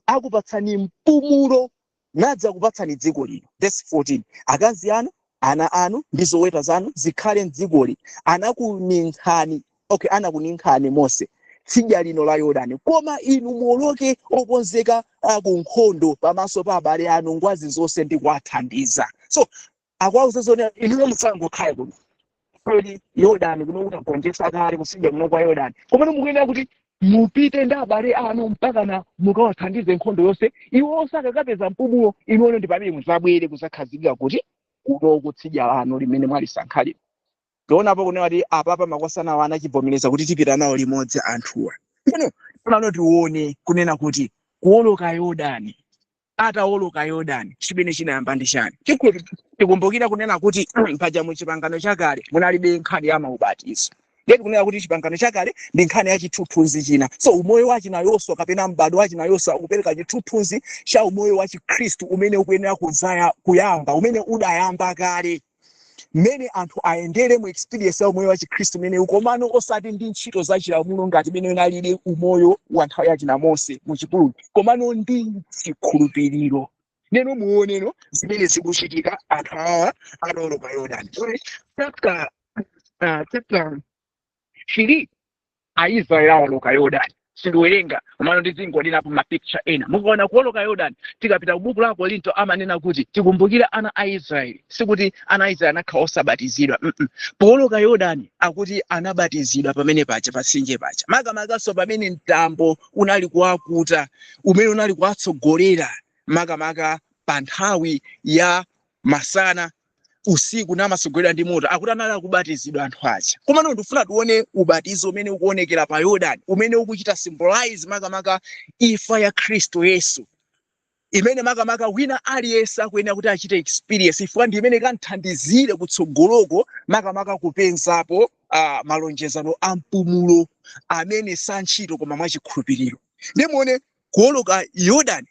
akupatsani mpumulo nadza kupatsani dziko lino." Verse 14, "Akazi anu, ana anu ndi zoweta zanu zikhale mdzikoli anakuninkhani." Okay, anakuninkhani Mose tsidya lino la Yorodani, "koma inu muwoloke okonzeka ku nkhondo pamaso pa abale anu, ngwazi zonse, ndi kuwathandiza." So akuwauza zone, inuyo musangokhala kuno kodi Yorodani kuno kutagonjetsa kale kutsidya kuno kwa Yorodani, komano mukuyenera kuti mupite ndi abale anu mpakana mukawathandize nkhondo yonse. Iwo onse akakapeza mpumulo, inuyo ndi pamene muzabwere kuzakhazikika kuti kuno kutsidya lanu limene mwalisankha lino. Tionapo kunena kuti apapa makosana awo anachivomereza kuti tipita nawo limodzi anthuwa. Ino pano tione kunena kuti kuwoloka Yorodani, atawoloka Yorodani, chimene chinayamba ndi chani? Tikumbukira kunena kuti paja mu Chipangano Chakale munalibe nkhani ya maubatizo. Ndiye tikunena kuti Chipangano Chakale ndi nkhani ya chithunzithunzi china. So umoyo wachina Yoswa kapena m'bado wachina Yoswa ukupereka chithunzithunzi cha umoyo wa Chikhristu umene ukuyenera kuzaya kuyamba, umene udayamba kale, mmene anthu ayendere mu experience ya umoyo wa Chikhristu umene ukomano osati ndi ntchito za chilamulo ngati imene inalili umoyo wa nthawi yachina Mose mu chipululu, komano ndi chikhulupiriro. Neno muoneno zimene zikuchitika anthu awa atawoloka Yorodani. Chapter 3, Aisraeli awoloka Yorodani. Sindiwerenga, komano ndizingonenapo ma picture ena. Mukaona kuwoloka Yorodani, tikapita ku buku la Korinto amanena kuti tikumbukire ana a Israeli, sikuti ana a Israeli anakhala osabatizidwa. Powoloka Yorodani akuti anabatizidwa pamene paja patsinje paja, makamakaso pamene mtambo unali kuwakuta umene unali kuwatsogolera makamaka pa nthawi ya masana, usiku namatsogolera ndi moto, akuti anali akubatizidwa anthu aja. Komano ndifuna tione ubatizo umene ukuonekera pa Yorodani, umene ukuchita symbolize makamaka imfa ya Khristu Yesu, imene makamaka wina aliyense akuyenera kuti achite experience, ifika ndi imene ikanthandizire kutsogoloko makamaka kupenzapo malonjezano a mpumulo amene santchito koma mwachikhulupiriro. Ndimuone kuwoloka Yorodani.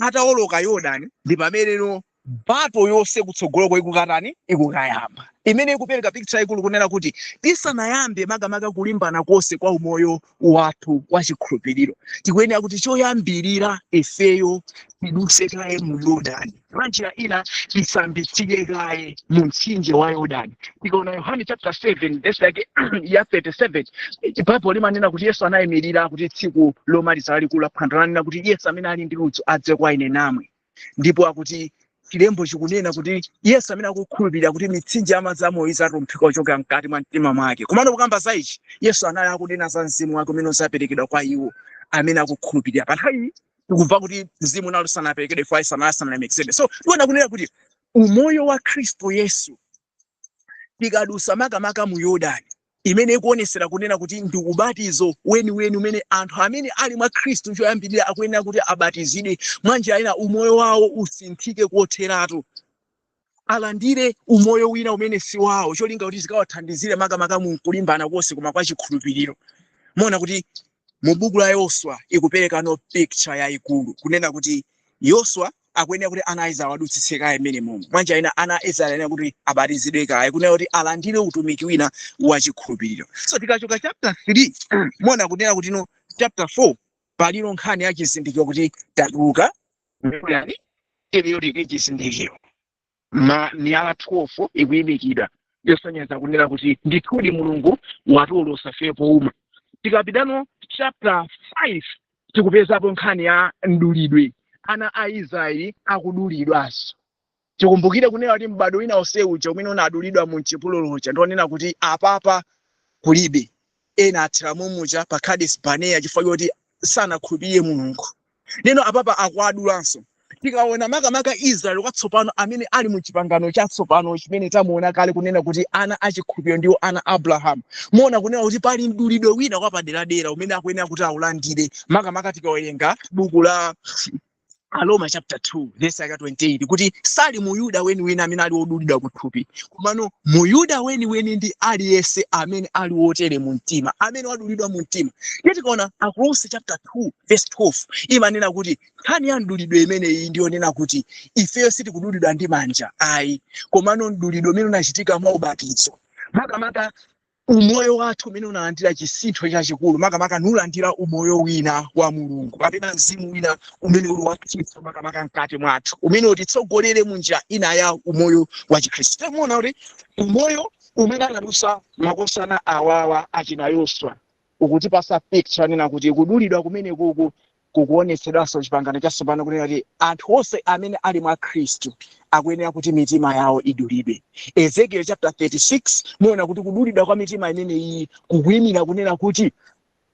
Atawoloka Yorodani ndi pameneno battle yonse kutsogoloko ikukatani, ikukayamba, imene ikupereka picture ikulu kunena kuti tisanayambe makamaka kulimbana konse kwa umoyo wathu wa chikhulupiriro, tikuyenera kuti choyambirira ifeyo tidutse kaye mu Yorodani, mwa njira ina tisambitsike kaye mu mtsinje wa Yorodani. Tikaona Yohane chapter 7 verse yake ya 37, Baibulo limanena kuti Yesu anayimirira kuti tsiku lomaliza lalikulu la phwando, lanena kuti, "Yesu amene ali ndi ludzu adze kwa ine namwe." Ndipo akuti chilembo chikunena kuti Yesu amene akukhulupirira kuti mitsinje ya madzi amoyo izatumphika kuchokera mkati mwa mtima mwake. Komano kukamba za ichi, Yesu anali akunena za mzimu wake umene uzaperekedwa kwa iwo amene akukhulupirira. Pa nthawi iyi tikumva kuti mzimu unali usanaperekedwe kwa Yesu, anali asanalemekezedwe. So tiona kunena kuti umoyo wa Khristu Yesu, tikadusa makamaka mu Yorodani, imene ikuonesera kunena kuti ndi ubatizo weniweni umene anthu amene ali mwa Khristu choyambirira akuyenera kuti abatizidwe, mwa njira ina umoyo wawo usinthike kotheratu, alandire umoyo wina umene si wawo, cholinga kuti zikawathandizire makamaka mu kulimbana konse koma kwa chikhulupiriro. Muona kuti mu buku la Yoswa ikuperekano picture yayikulu kunena kuti Yoswa akuyenera kuti ana a Israeli awadutsitse kaye mmene momwe. Mwanjira ina ana a Israeli ayenera kuti abatizidwe kaye kunena kuti alandire utumiki wina wa chikhulupiriro. So tikachoka chapter 3, muona kunena kuti no, chapter 4 palino nkhani ya chizindikiro, kuti tatuluka yani iliyo chizindikiro, ma miyala 12 ikuyimikidwa yosonyeza kunena kuti ndithudi Mulungu watiwolosa ife powuma. Tikapitano chapter 5, tikupezapo nkhani ya mdulidwe, ana a Israeli akudulidwanso. Tikumbukire kunena kuti m'bado wina onse uja umene unadulidwa mu chipululucha, ndionena kuti apapa kulibe, ena athera mumuja pa Kadesh Barnea chifukwa choti sanakhulupirire Mulungu. Neno apapa akuadulanso. Tikaona makamaka Israeli watsopano amene ali mu chipangano chatsopano chimene tamuona kale kunena kuti ana achikhulupiriro ndiwo ana Abrahamu, muona kunena kuti pali mdulidwe wina wapaderadera umene akuyenera kuti aulandire. Makamaka tikawerenga buku la Aroma chapter 2 verse yake 28, kuti sali Muyuda weniweni amene ali wodulidwa kuthupi, komano Muyuda weniweni ndi aliyense amene ali wotere mu mtima, amene wadulidwa mu mtima. Ndiye tikaona Akolose chapter 2 verse 12, imanena kuti nkhani ya mdulidwe imeneyi ndiyonena kuti ifeyo sitikudulidwa ndi manja ayi, komano mdulidwe umene unachitika mwa ubatizo, makamaka umoyo wathu umene unalandira chisintho chachikulu, makamaka nulandira umoyo wina wa Mulungu kapena mzimu wina umene uli watsitsa makamaka mkati mwathu, umene utitsogolere mu njira ina ya umoyo wa Chikhristu. Timuona kuti umoyo umene anadusa makosana awawa achina Yoswa ukutipasa picture nena kuti kudulidwa kumene kuku kukuonetsedwanso chipangano chatsopano, kunena kuti anthu onse amene ali mwa Khristu akuyenera kuti mitima yawo idulidwe. Ezekiel chapter 36, muona kuti kudulidwa kwa mitima imeneyi kukuyimira kunena kuti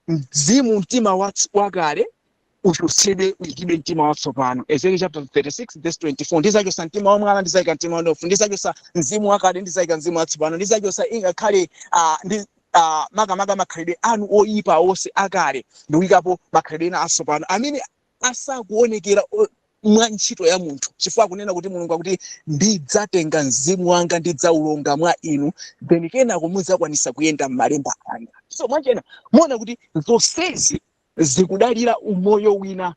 mzimu, mtima wakale uchotsedwe, uyikidwe mtima watsopano. Ezekiel chapter 36 verse 24: "Ndizachosa mtima wamwala, ndizayika mtima wanofu. Ndizachosa mzimu wakale, ndizayika mzimu watsopano. Ndizachosa ingakhale ndi makamaka makhalidwe anu oyipa onse akale, ndikuyikapo makhalidwe ena atsopano amene asakuonekera mwa ntchito ya munthu," chifukwa kunena kuti Mulungu akuti, "Ndidzatenga mzimu wanga, ndidzaulonga mwa inu, then kenako mudzakwanisa kuyenda m'malemba anga." So mwachena muona kuti zonsezi zikudalira umoyo wina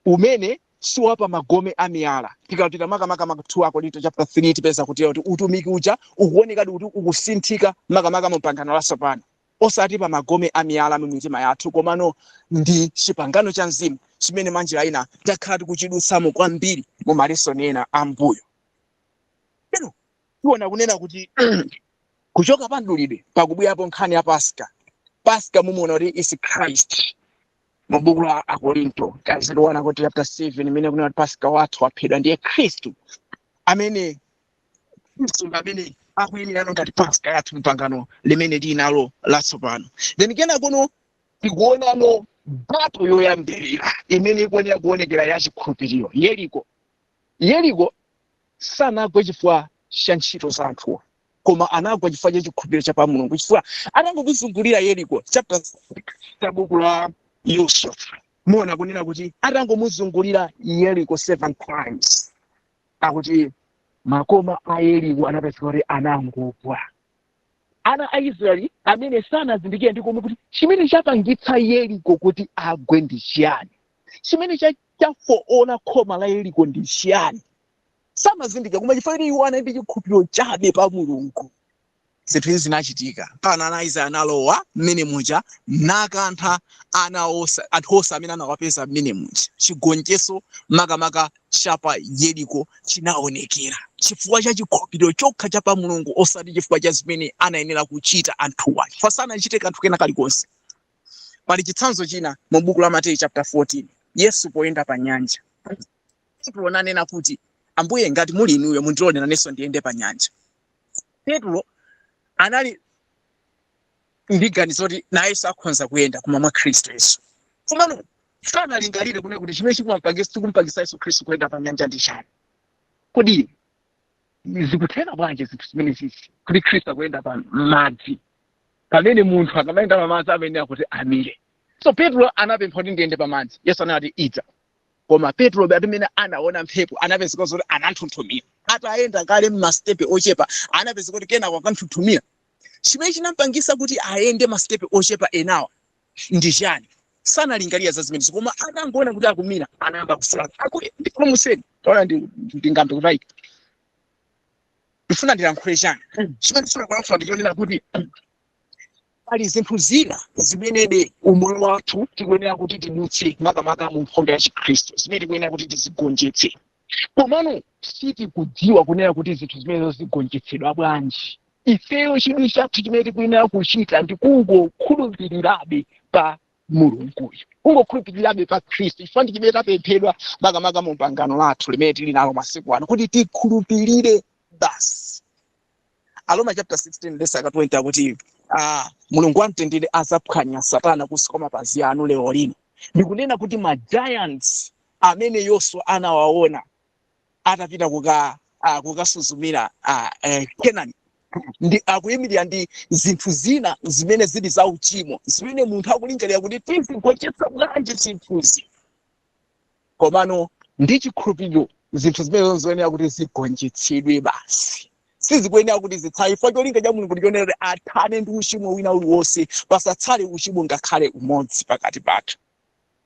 umene siwapa magome a miyala. Tikapita makamaka ma 2 Akorinto chapter 3, tipeza kuti utumiki uja ukuonekadi kuti ukusinthika makamaka mu pangano latsopano, osati pa magome a miyala mu mitima yathu, komano ndi chipangano cha mzimu chimene mwanjira ina takhala tikuchidutsamo kwambiri mu malesoni ena ambuyo. Lero tiona kunena kuti kuchoka pa mdulidwe pakubwerapo nkhani ya Paska. Paska mumuona kuti is Christ mu buku la Akorinto kazilowana kuti chapter 7, imene kunena kuti Paska wathu waphedwa, ndiye Khristu, amene Khristu ndi amene akuyimirano ngati Paska yathu mpangano limene linalo latsopano. Then kena kuno tikuonano battle yoyambirira imene ikuonera kuonekera ya chikhulupiriro, Yeriko. Yeriko sanagwe chifukwa cha ntchito za anthuwa, koma anagwa chifukwa cha chikhulupiriro cha pa Mulungu, chifukwa atangomuzungulira Yeriko, chapter 6 cha buku la Yoswa, muona kunena kuti atangomuzungulira Yeriko seven times, akuti makoma a Yeriko anapezeka kuti anangogwa. Ana a Israeli amene sanazindikire ndi komwe kuti chimene chapangitsa Yeriko kuti agwe ndi chiyani, chimene chafoona khoma la Yeriko ndi chiyani, samazindikira, koma chifukwa kuti iwo anali ndi chikhulupiriro chabe pa Mulungu, zinthu izi zinachitika. Pana ana a Israeli analowa mmene muja nakantha ana onse, anthu onse amene anawapeza mmene muja. Chigonjetso makamaka chapa Yeriko chinaonekera chifukwa cha chikhulupiriro chokha cha pa Mulungu, osati chifukwa cha zimene anayenera kuchita anthuwa, chifukwa sanachite kanthu kena kalikonse. Pali chitsanzo china mu buku la Mateyu chapter 14, Yesu poyenda pa nyanja. Petro ananena kuti, "Ambuye, ngati muli inuyo, mundilole nanenso ndiyende pa nyanja." Petro anali ndi ganizo kuti nayenso akhonza kuyenda koma mwa Khristu Yesu, komano sanalingalire kunena kuti chimene chikumpangisa Yesu Khristu kuyenda pa nyanja ndi chani. Kodi zikutheka bwanji zinthu zimene zizi, kuti Khristu akuyenda pa madzi pamene munthu akamayenda pa madzi amayenera kuti amire? So Petro anapempha kuti, "Ndiyende pa madzi." Yesu anati, "Idza." Koma Petro pamene anaona mphepo, anapezeka zoti ananthunthumira. Atayenda kale mmasitepe ochepa, anapezeka kuti kenako akanthunthumira. Chimene chinampangisa kuti ayende masitepe ochepa enawa ndi chani? Sanalingalira za zimenezo, koma atangoona kuti akumira, anayamba kufuula, "Akuti ndipulumutseni!" Taona, ndingambe kutayika. Ndifuna ndilankhule chani? Chimene ndifuna kulankhula ndichonena kuti pali zinthu zina zimenebe umoyo wathu tikuyenera kuti tidutse, makamaka mu nkhondo ya Chikhristu, zimene tikuyenera kuti tizigonjetse, komano sitikudziwa kunena kuti zinthu zimenezo zigonjetsedwa bwanji. Ifeyo chidwi chathu chimene tikuyenera kuchita ndi kungokhulupirirabe pa Mulunguyo, kungokhulupirirabe pa Khristu, chifukwa ndi chimene tapemphedwa makamaka mu pangano lathu limene tili nalo masiku ano, kuti tikhulupirire basi. Aroma chapter 16 verse 20 akuti Mulungu wamtendere azaphwanya Satana kunsi kwa mapazi anu lero lino. Ndikunena kuti ma giants Amene Yoswa anawaona atapita kukasuzumira Kenani ndi akuyimirira ndi zinthu zina zimene zili za uchimo, zimene munthu akulingalira kuti tizigonjetsa bwanji zinthuzi. Komano ndi chikhulupiriro zinthu zimene zoyenera kuti zigonjetsedwe basi, sizikuyenera kuti zitsale, chifukwa cholinga cha Mulungu ndichonera kuti athane ndi uchimo wina uliwonse, pasatsale uchimo ngakhale umodzi pakati pathu.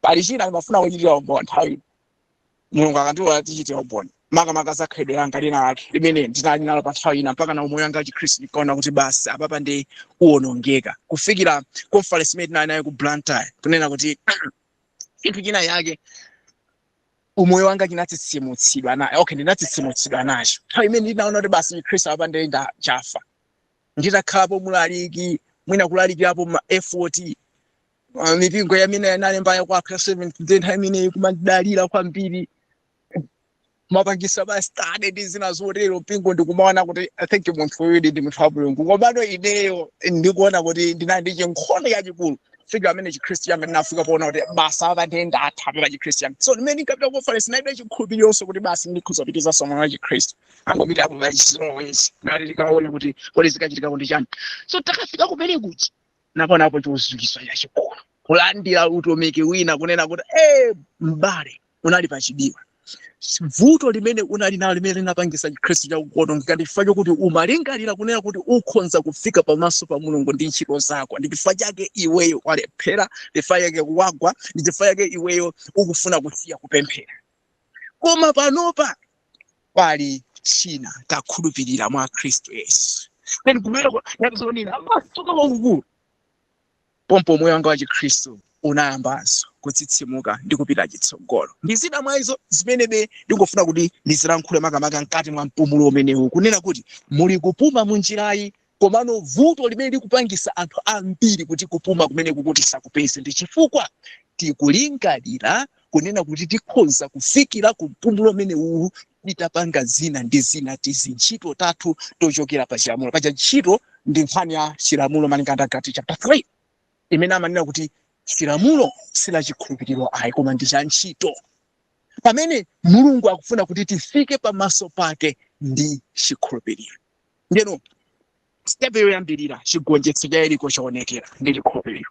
Pali china ndimafuna kuchitira umboni nthawi ino. Mulungu akandilola tichitira umboni, makamaka za khalidwe langa lina lake limene ndinali nalo pa nthawi ina, mpaka na umoyo wanga wachikhristu ndikaona kuti basi apapa ndi uwonongeka, kufikira conference imene tinali nayo ku Blantyre, kunena kuti chinthu china yake umoyo wanga chinatsitsimutsidwa na, okay, ndinatsitsimutsidwa nacho nthawi imene ndinaona kuti basi chikhristu apa ndi chafa. Nditakhalapo mulaliki, mwina kulalikirapo ma effort, mipingo yamene analemba yakwakha Seventh Day nthawi imeneyi kumandidalira kwambiri, mapangisa ma study ndi zina zotero, mpingo ndikumaona kuti I think munthu uyu ndi munthu wa Mulungu. Komano ineyo ndikuona kuti ndinali ndi chinkhondo chachikulu fika amene chikhristu changa ndinafika poona kuti basi apa ndiye ndatha pa chikhristu changa. So ndimene ndinkapita ku conference naibe chikhulupirironso kuti basi ndikhoza kupitizanso moyo wa chikhristu, angopita apo pachizolowezi ngati tikaone kuti kodi zikachitika ndi chani. So takafika kumene kuchi naponapo chozukiswa chachikulu, kulandira utumiki wina, kunena kuti m'bale, unali pachidiwa. Vuto limene unali nalo limene linapangisa chikhristu chakukuonongeka ndi chifukwa chokuti umalingalira kunena kuti ukhonza kufika pamaso pa Mulungu ndi ntchito zako. Ndi chifukwa chake iweyo walephera, ndi chifukwa chake wagwa, ndi chifukwa chake iweyo ukufuna kusiya kupemphera. Koma panopa pali china, takhulupirira mwa Khristu Yesu. Then kumeneko ndakuzonena masuka kwakukulu, pompo moyo wanga wa chikhristu unayambanso kutsitsimuka ndi kupita chitsogolo. Ndi zina mwa izo zimenebe ndingofuna kuti ndizilankhule makamaka mkati mwa mpumulo umenewu, kunena kuti muli kupuma munjirayi, komano vuto limene likupangisa anthu ambiri kuti kupuma kumeneku kuti sakupeze ndi chifukwa tikulingalira kunena kuti tikhoza kufikira ku mpumulo umenewu titapanga zina ndi zina, tizintchito tathu tochokera pa chilamulo. Paja ntchito ndi nkhani ya chilamulo malinga ndi Agalati chapter 3, imene amanena kuti chilamulo si la chikhulupiriro ayi, koma ndi cha ntchito, pamene Mulungu akufuna kuti tifike pamaso pake ndi chikhulupiriro. Ndeno step yoyambirira, chigonjetso cha Yeriko chaonekera ndi chikhulupiriro.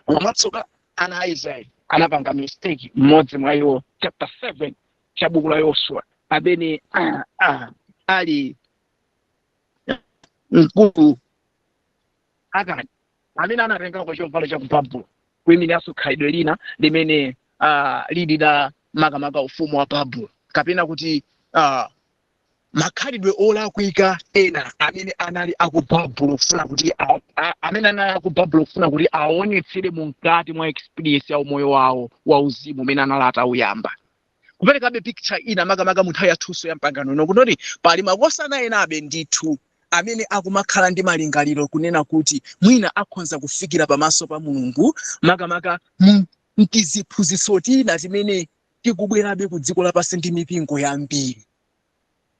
Koma mwatsoka ana a Israeli anapanga mistake. Mmodzi mwa iwo, chapter 7 cha buku la Yoswa, amene ali mkulu Akani, amene anatengako chovala cha ku Babulo, kuyimiranso khalidwe lina limene lili la makamaka ufumu wa Babulo, kapena kuti makhalidwe olakwika ena amene anali aku Babulo, kufuna kuti amene anali aku Babulo kufuna kuti aonetsere mukati mwa experience ya umoyo wawo wa uzimu umene anali atawuyamba. Kuperekabe picture ina makamaka mu nthawi yathunso ya mpangano ino, kunoti pali makosana enabe ndithu amene akumakhala ndi malingaliro kunena kuti mwina akhonza kufikira pamaso pa Mulungu makamaka mu mtiziphunzitso tina timene tikubwerabe ku dziko lapansi ndi mipingo yambiri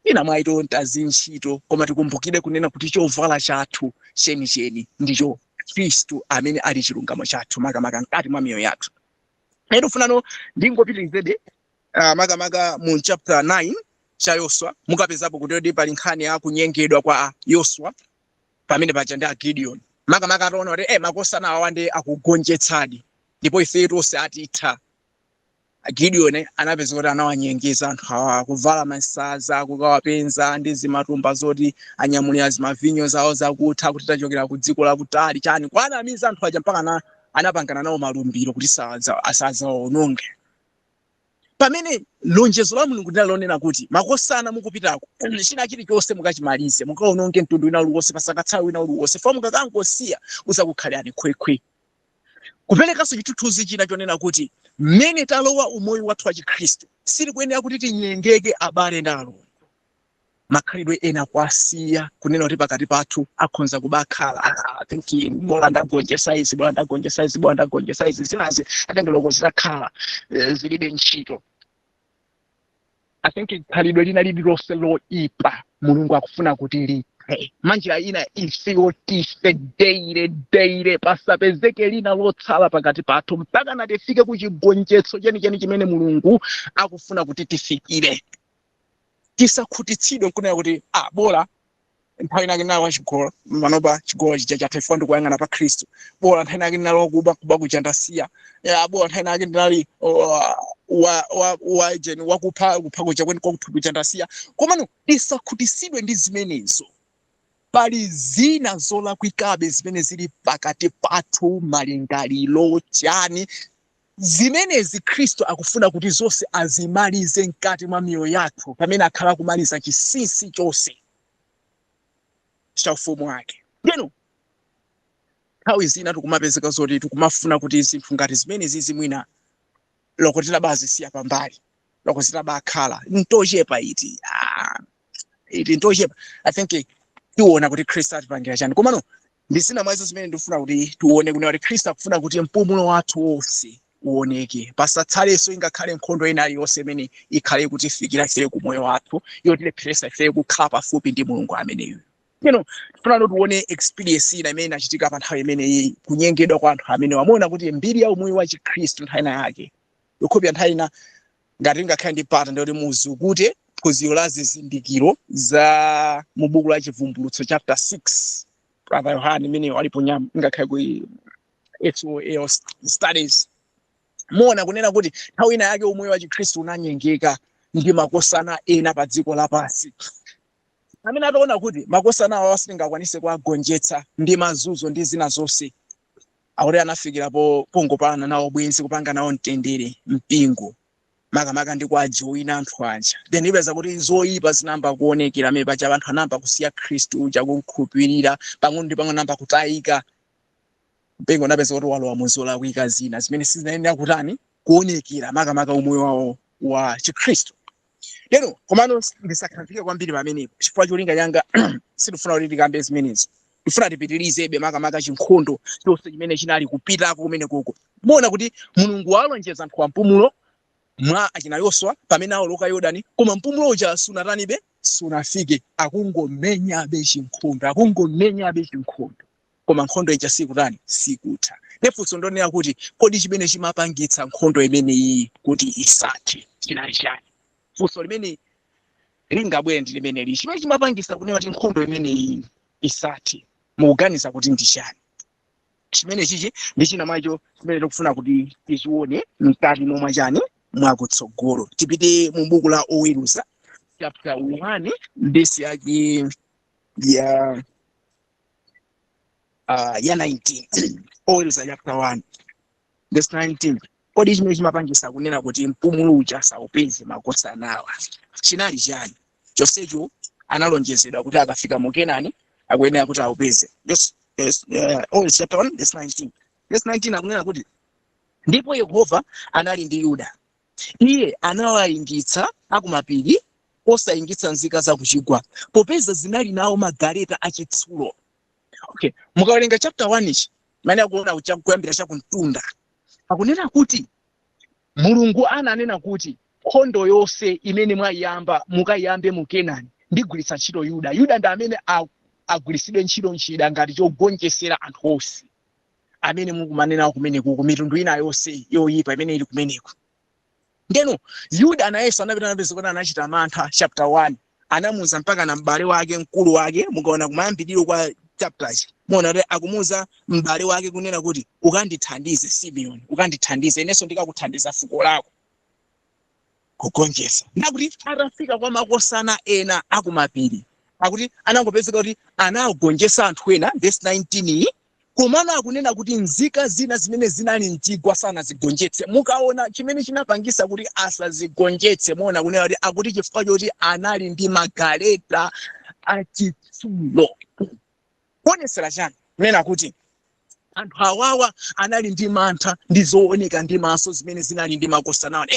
ina mwaito ntazintchito. Koma tikumbukire kunena kuti chovala chathu chenicheni ndicho Khristu amene ali chilungamo chathu makamaka mkati mwa miyoyo yathu. Lero funano ndingopitirizebe makamaka mu chapter 9 cha Yoswa. Mukapezapo kuti pali nkhani ya kunyengedwa kwa Yoswa pamene paja ndi a Gideon, makamaka ataona kuti makosana awa ndi akugonjetsadi ndipo ife tonse atitha. Gideon anapeza kuti anawanyengeza anthu awa kuvala masaza, kukawapenza ndi zimatumba zoti anyamulira zimavinyo zawo zakutha, kuti tachokera ku dziko lakutali chani, kwanamiza anthu aja mpaka anapangana nawo malumbiro kuti asadzawaononge, pamene lonjezo la Mulungu linali lonena kuti makosana mukupitako, china chilichonse mukachimalize, mukaononge mtundu wina uliwonse, pasakatsala wina uliwonse, fa mukakangosiya uzakukhalirani khwekhwe. Kuperekanso chithunzi china chonena kuti mmene talowa umoyo wathu wa chikhristu, sitikuyenera kuti tinyengeke, abale ndi alongo, makhalidwe ena kwasiya, kunena kuti pakati pathu akhonza kubakhala, thinking bola ndagonjesa izi, bola ndagonjesa izi, bola ndagonjesa izi, zinazi atengeloko zitakhala zilibe ntchito. I think khalidwe lina lililonse loipa Mulungu akufuna kuti lithe manjira ina, ifeyo tife daily daily, pasapezeke lina lotsala pakati pathu, mpaka na tifike ku chigonjetso chenicheni chimene Mulungu akufuna kuti tifikire. Tisakhutitsidwe nkunena kuti, "Ah, bola nthawi inake ndinali wachigololo, panopa chigololo chija chatha chifukwa ndikuyang'ana pa Khristu. Bola nthawi inake ndinali wakuba, kuba kuja ndasiya. Ya, bola nthawi inake ndinali wa wa wa jeni wakupha, kupha kuja kweni kwakuthupi kuja ndasiya." Komano tisakhutitsidwe ndi zimenezo. Pali zina zolakwikabe zimene zili pakati pathu, malingaliro chani zimenezi. Khristu akufuna kuti zonse azimalize mkati mwa miyoyo yathu pamene akhala kumaliza chinsinsi chonse cha ufumu wake. Ndeno nthawi zina tikumapezeka zoti tikumafuna kuti zinthu ngati zimenezi zimwina loko titabazisiya pambali, loko zitabakhala ntochepa iti, ah, iti ntochepa. I think tiona kuti Khristu atipangira chani. Komano ndi zina mwa izo zimene ndikufuna kuti tione, kunena kuti Khristu akufuna kuti mpumulo wathu wonse uoneke, pasatsalenso ingakhale nkhondo ina iliyonse imene ikhale kutifikira ife ku moyo wathu, yotilepheresa ife kukhala pafupi ndi Mulungu ameneyo. Tifuna tione experience ina imene inachitika pa nthawi imeneyi, kunyengedwa kwa anthu amene wamuona kuti mbiri ya umoyo wa Chikhristu nthawi ina yake yokhopya. Nthawi ina ngati ngakhale ndi pata, ndikuti muzukute phunziro la zizindikiro za mu buku la Chivumbulutso chapter 6, Brother Yohane imene walipo nyama, ngakhale ku SOL studies, muona kunena kuti nthawi ina yake umoyo wa Chikhristu unanyengeka ndi makosana ena pa dziko lapansi, amene ataona kuti makosana awa sitingakwanise kuwagonjetsa ndi mazunzo ndi zina zonse, akuti anafikirapo pongopalana nawo bwenzi, kupanga nawo mtendere mpingo, makamaka ndi kuwajoyina anthu aja. Then ipeza kuti zoyipa zinamba kuonekera amene paja, anthu anamba kusiya Khristu uja, kumkhulupirira pang'ono ndi pang'ono, anamba kutayika mpingo. Unapeza kuti walowa mu zolakwika zina zimene sizinayenera kutani, kuonekera, makamaka umoyo wawo wa Chikhristu. Lero komano ndisakhazike kwambiri pamenepo, chifukwa cholinga changa sindifuna kuti tikambe zimenezo. Ndifuna tipitirizebe, makamaka chinkhondo chonse chimene chinali kupitako kumene koko. Muona kuti Mulungu walonjeza anthu wa mpumulo mwa achina Yoswa pamene awoloka Yordani, koma mpumulo uja sunatanibe, sunafike. Akungomenyabe chinkhondo, akungomenyabe chinkhondo, koma nkhondo ija sikutani, sikutha. Nefunso ndonena kuti, kodi chimene chimapangitsa nkhondo imeneyi kuti isathe chinali chani? Funso limene lingabwere ndi limeneli: chimene chimapangitsa kunena kuti nkhondo imeneyi isathe, mukuganiza kuti ndi chani? Chimene chichi ndi china mwacho chimene tikufuna kuti tichione mkati momwe chani, mwakutsogolo. Tipite mu buku la Oweruza chapter 1, verse yake ya 19. Oweruza chapter 1 verse 19. Kodi chimene chimapangisa kunena kuti mpumulo uja saupeze makosanawa chinali chani, chonsecho analonjezedwa kuti akafika mu Kenani akuyenera kuti aupeze? Yes, Oweruza chapter 1 verse 19. Verse 19 akunena kuti, "Ndipo Yehova anali ndi Yuda, iye anawayingitsa akumapiri, osayingitsa nzika za kuchigwa, popeza zinali nawo magaleta achitsulo." Okay, mukawerenga chapter 1 ichi, mane akuona kuyambira chakumtunda, akunena kuti Mulungu ananena kuti nkhondo yonse imene mwayiyamba, mukayiyambe mu Kenani, ndigwiritsa ntchito Yuda. Yuda ndi amene agwiritsidwe ntchito nchida ngati chogonjesera anthu onse amene mukumanena kumeneku, ku mitundu ina yonse yoyipa imene ili kumeneku. Ndeno Yuda nayenso anapita, anapeza kuti anachita mantha. Chapter 1 anamuuza mpaka na m'bale wake, mkulu wake. Mukaona kumayambiriro kwa chapter ichi, muona kuti akumuuza m'bale wake kunena kuti, "Ukandithandize, Simeoni, ukandithandize, inenso ndikakuthandiza fuko lako kugonjetsa." Ndakuti atafika kwa makosana ena akumapiri, akuti anangopezeka kuti anagonjetsa anthu ena, verse 19 iyi. Komano akunena kuti nzika zina zimene zinali mchigwa sanazigonjetse. Mukaona chimene chinapangisa kuti asazigonjetse, muona kunena kuti akuti chifukwa choti anali ndi magaleta achitsulo. Kuonesera chani? Kunena kuti anthu awawa anali ndi mantha ndi zooneka ndi maso zimene zinali ndi makosanawa.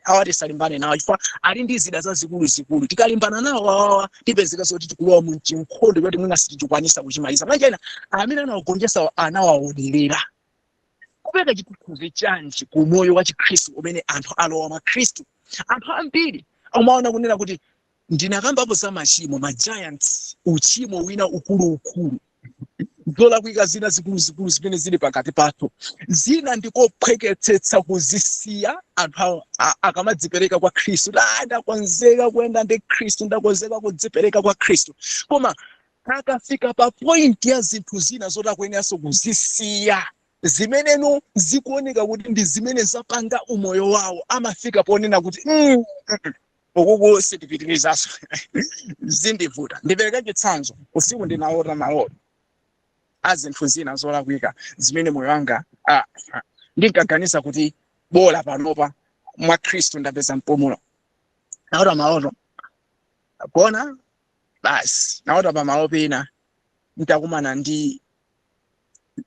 Awa tisalimbane nawo chifukwa ali ndi zida zazikuluzikulu. Tikalimbana nawo awawa, tipezeka zoti tikulowa mu chinkhondo choti mwina sitichikwanisa kuchimaliza. Manja ena amene anawagonjetsa anawaonerera. Kupereka chithunzi chanji ku moyo wa Chikhristu umene anthu alowa mwa Khristu? Anthu ambiri umaona kunena kuti Ndinakambapo za machimo, ma giants, uchimo wina ukuluukulu, zolakwika zina zikuluzikulu zimene zili pakati pathu. Zina ndikophweketsetsa kuzisiya anthu akamadzipereka kwa Khristu. Ndakonzeka kuyenda ndi Khristu, ndakonzeka kudzipereka kwa Khristu, koma akafika pa point ya zinthu zina zoti akuyeneranso kuzisiya, zimeneno zikuoneka kuti ndi zimene zapanga umoyo wawo, amafika ponena kuti ukuku sitipitirizaso, zindivuta. Ndipereke chitsanzo. Usiku ndinaota maloto a zinthu zina zolakwika zimene moyo wanga ndinkaganiza kuti bola panopa mwa Khristu ndapeza mpumulo. Naota maloto kona basi, naota pamalo pena ntakumana ndi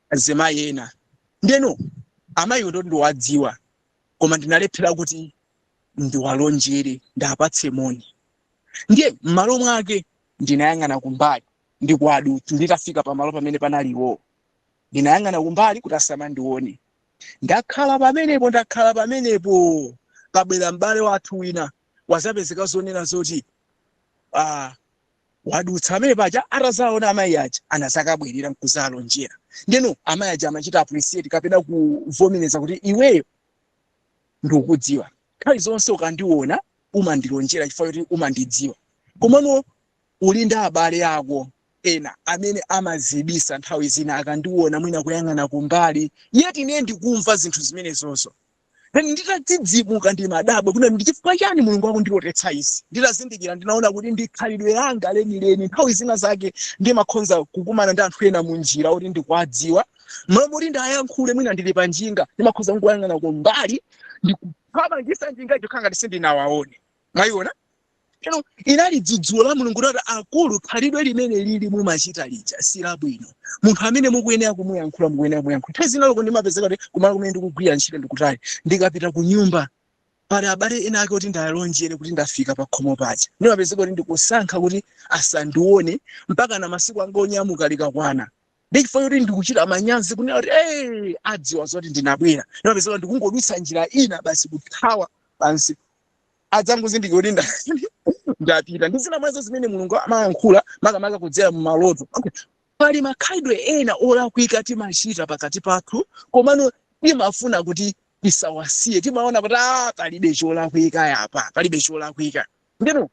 azimayi ena. Ndeno amayi kuti ndiwadziwa, koma ndinalephera kuti ndiwalonjere, ndapatse moni. Ndiye m'malo mwake ndinayang'ana kumbali ndikuadutsa. Nditafika pamalo pamene panaliwo, ndinayang'ana kumbali kuti asamandione. Ndakhala pamenepo, ndakhala pamenepo, pabwera m'bale wathu wina, wazapezeka zonena zoti wadutsa amene paja. Atazaona amayi aja, anazakabwerera nkuzalonjera. Ndeno amayi aja amachita appreciate kapena kuvomereza kuti iweyo ndikukudziwa, nthawi zonse ukandiona umandilonjera chifukwa choti umandidziwa, komano uli ndi abale ako ena amene amazibisa, nthawi zina akandiona mwina kuyang'ana kumbali, yet ine ndikumva zinthu zimenezozo. Then nditadzidzimuka ndimadabwa kuti ndi chifukwa chani Mulungu akundilotetsa izi. Nditazindikira, ndinaona kuti ndi khalidwe langa lenileni. Nthawi zina zake ndimakhonza kukumana ndi anthu ena munjira kuti ndikuwadziwa, mmalo moti ndayankhule, mwina ndili pa njinga, ndimakhoza kungoyang'ana kumbali ndikuthamangisa njinga icho, ngati sindinawaone. Mwayiona? Ino inali dzudzulo la Mulungu kuti akulu, khalidwe limene lili mumachita lija si labwino. Munthu amene mukuyenera kumuyankhula, mukuyenera kumuyankhula. Nthawi zina loko ndimapezeka kuti kumalo kumene ndikugwira ntchito ndikutali, ndikapita ku nyumba pali abale ena ake kuti ndalonjere kuti ndafika pa khomo paja, ndimapezeka kuti ndikusankha kuti asandione mpaka na masiku anga onyamuka likakwana, ndi chifukwa choti ndikuchita manyazi kunena kuti hey, adziwa zoti ndinabwera. Ndimapezeka kuti ndikungodutsa njira ina basi, kuthawa pansi, adzangozindikira kuti ndapita. Ndi zina mwazo zimene Mulungu amayankhula makamaka kudzera mumaloto. Okay. Pali makhalidwe ena olakwika timachita pakati pathu, komano timafuna kuti tisawasiye. Timaona kuti palibe cholakwika yapa, palibe cholakwika. Ndeno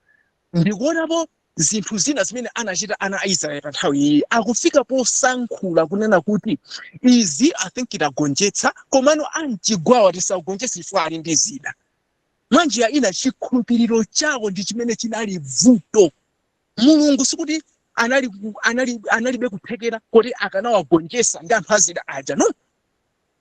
ndikuonapo zinthu zina zimene anachita ana a Israeli pa nthawi iyi, akufika posankhula kunena kuti izi I think tagonjetsa, komano amchigwawa tisagonjetse chifukwa ali ndi zida. Mwanjira ina chikhulupiriro chawo ndi chimene chinali vuto. Mulungu sikuti analibe kuthekera kuti akanawagonjetsa ndi anthu azida aja, no,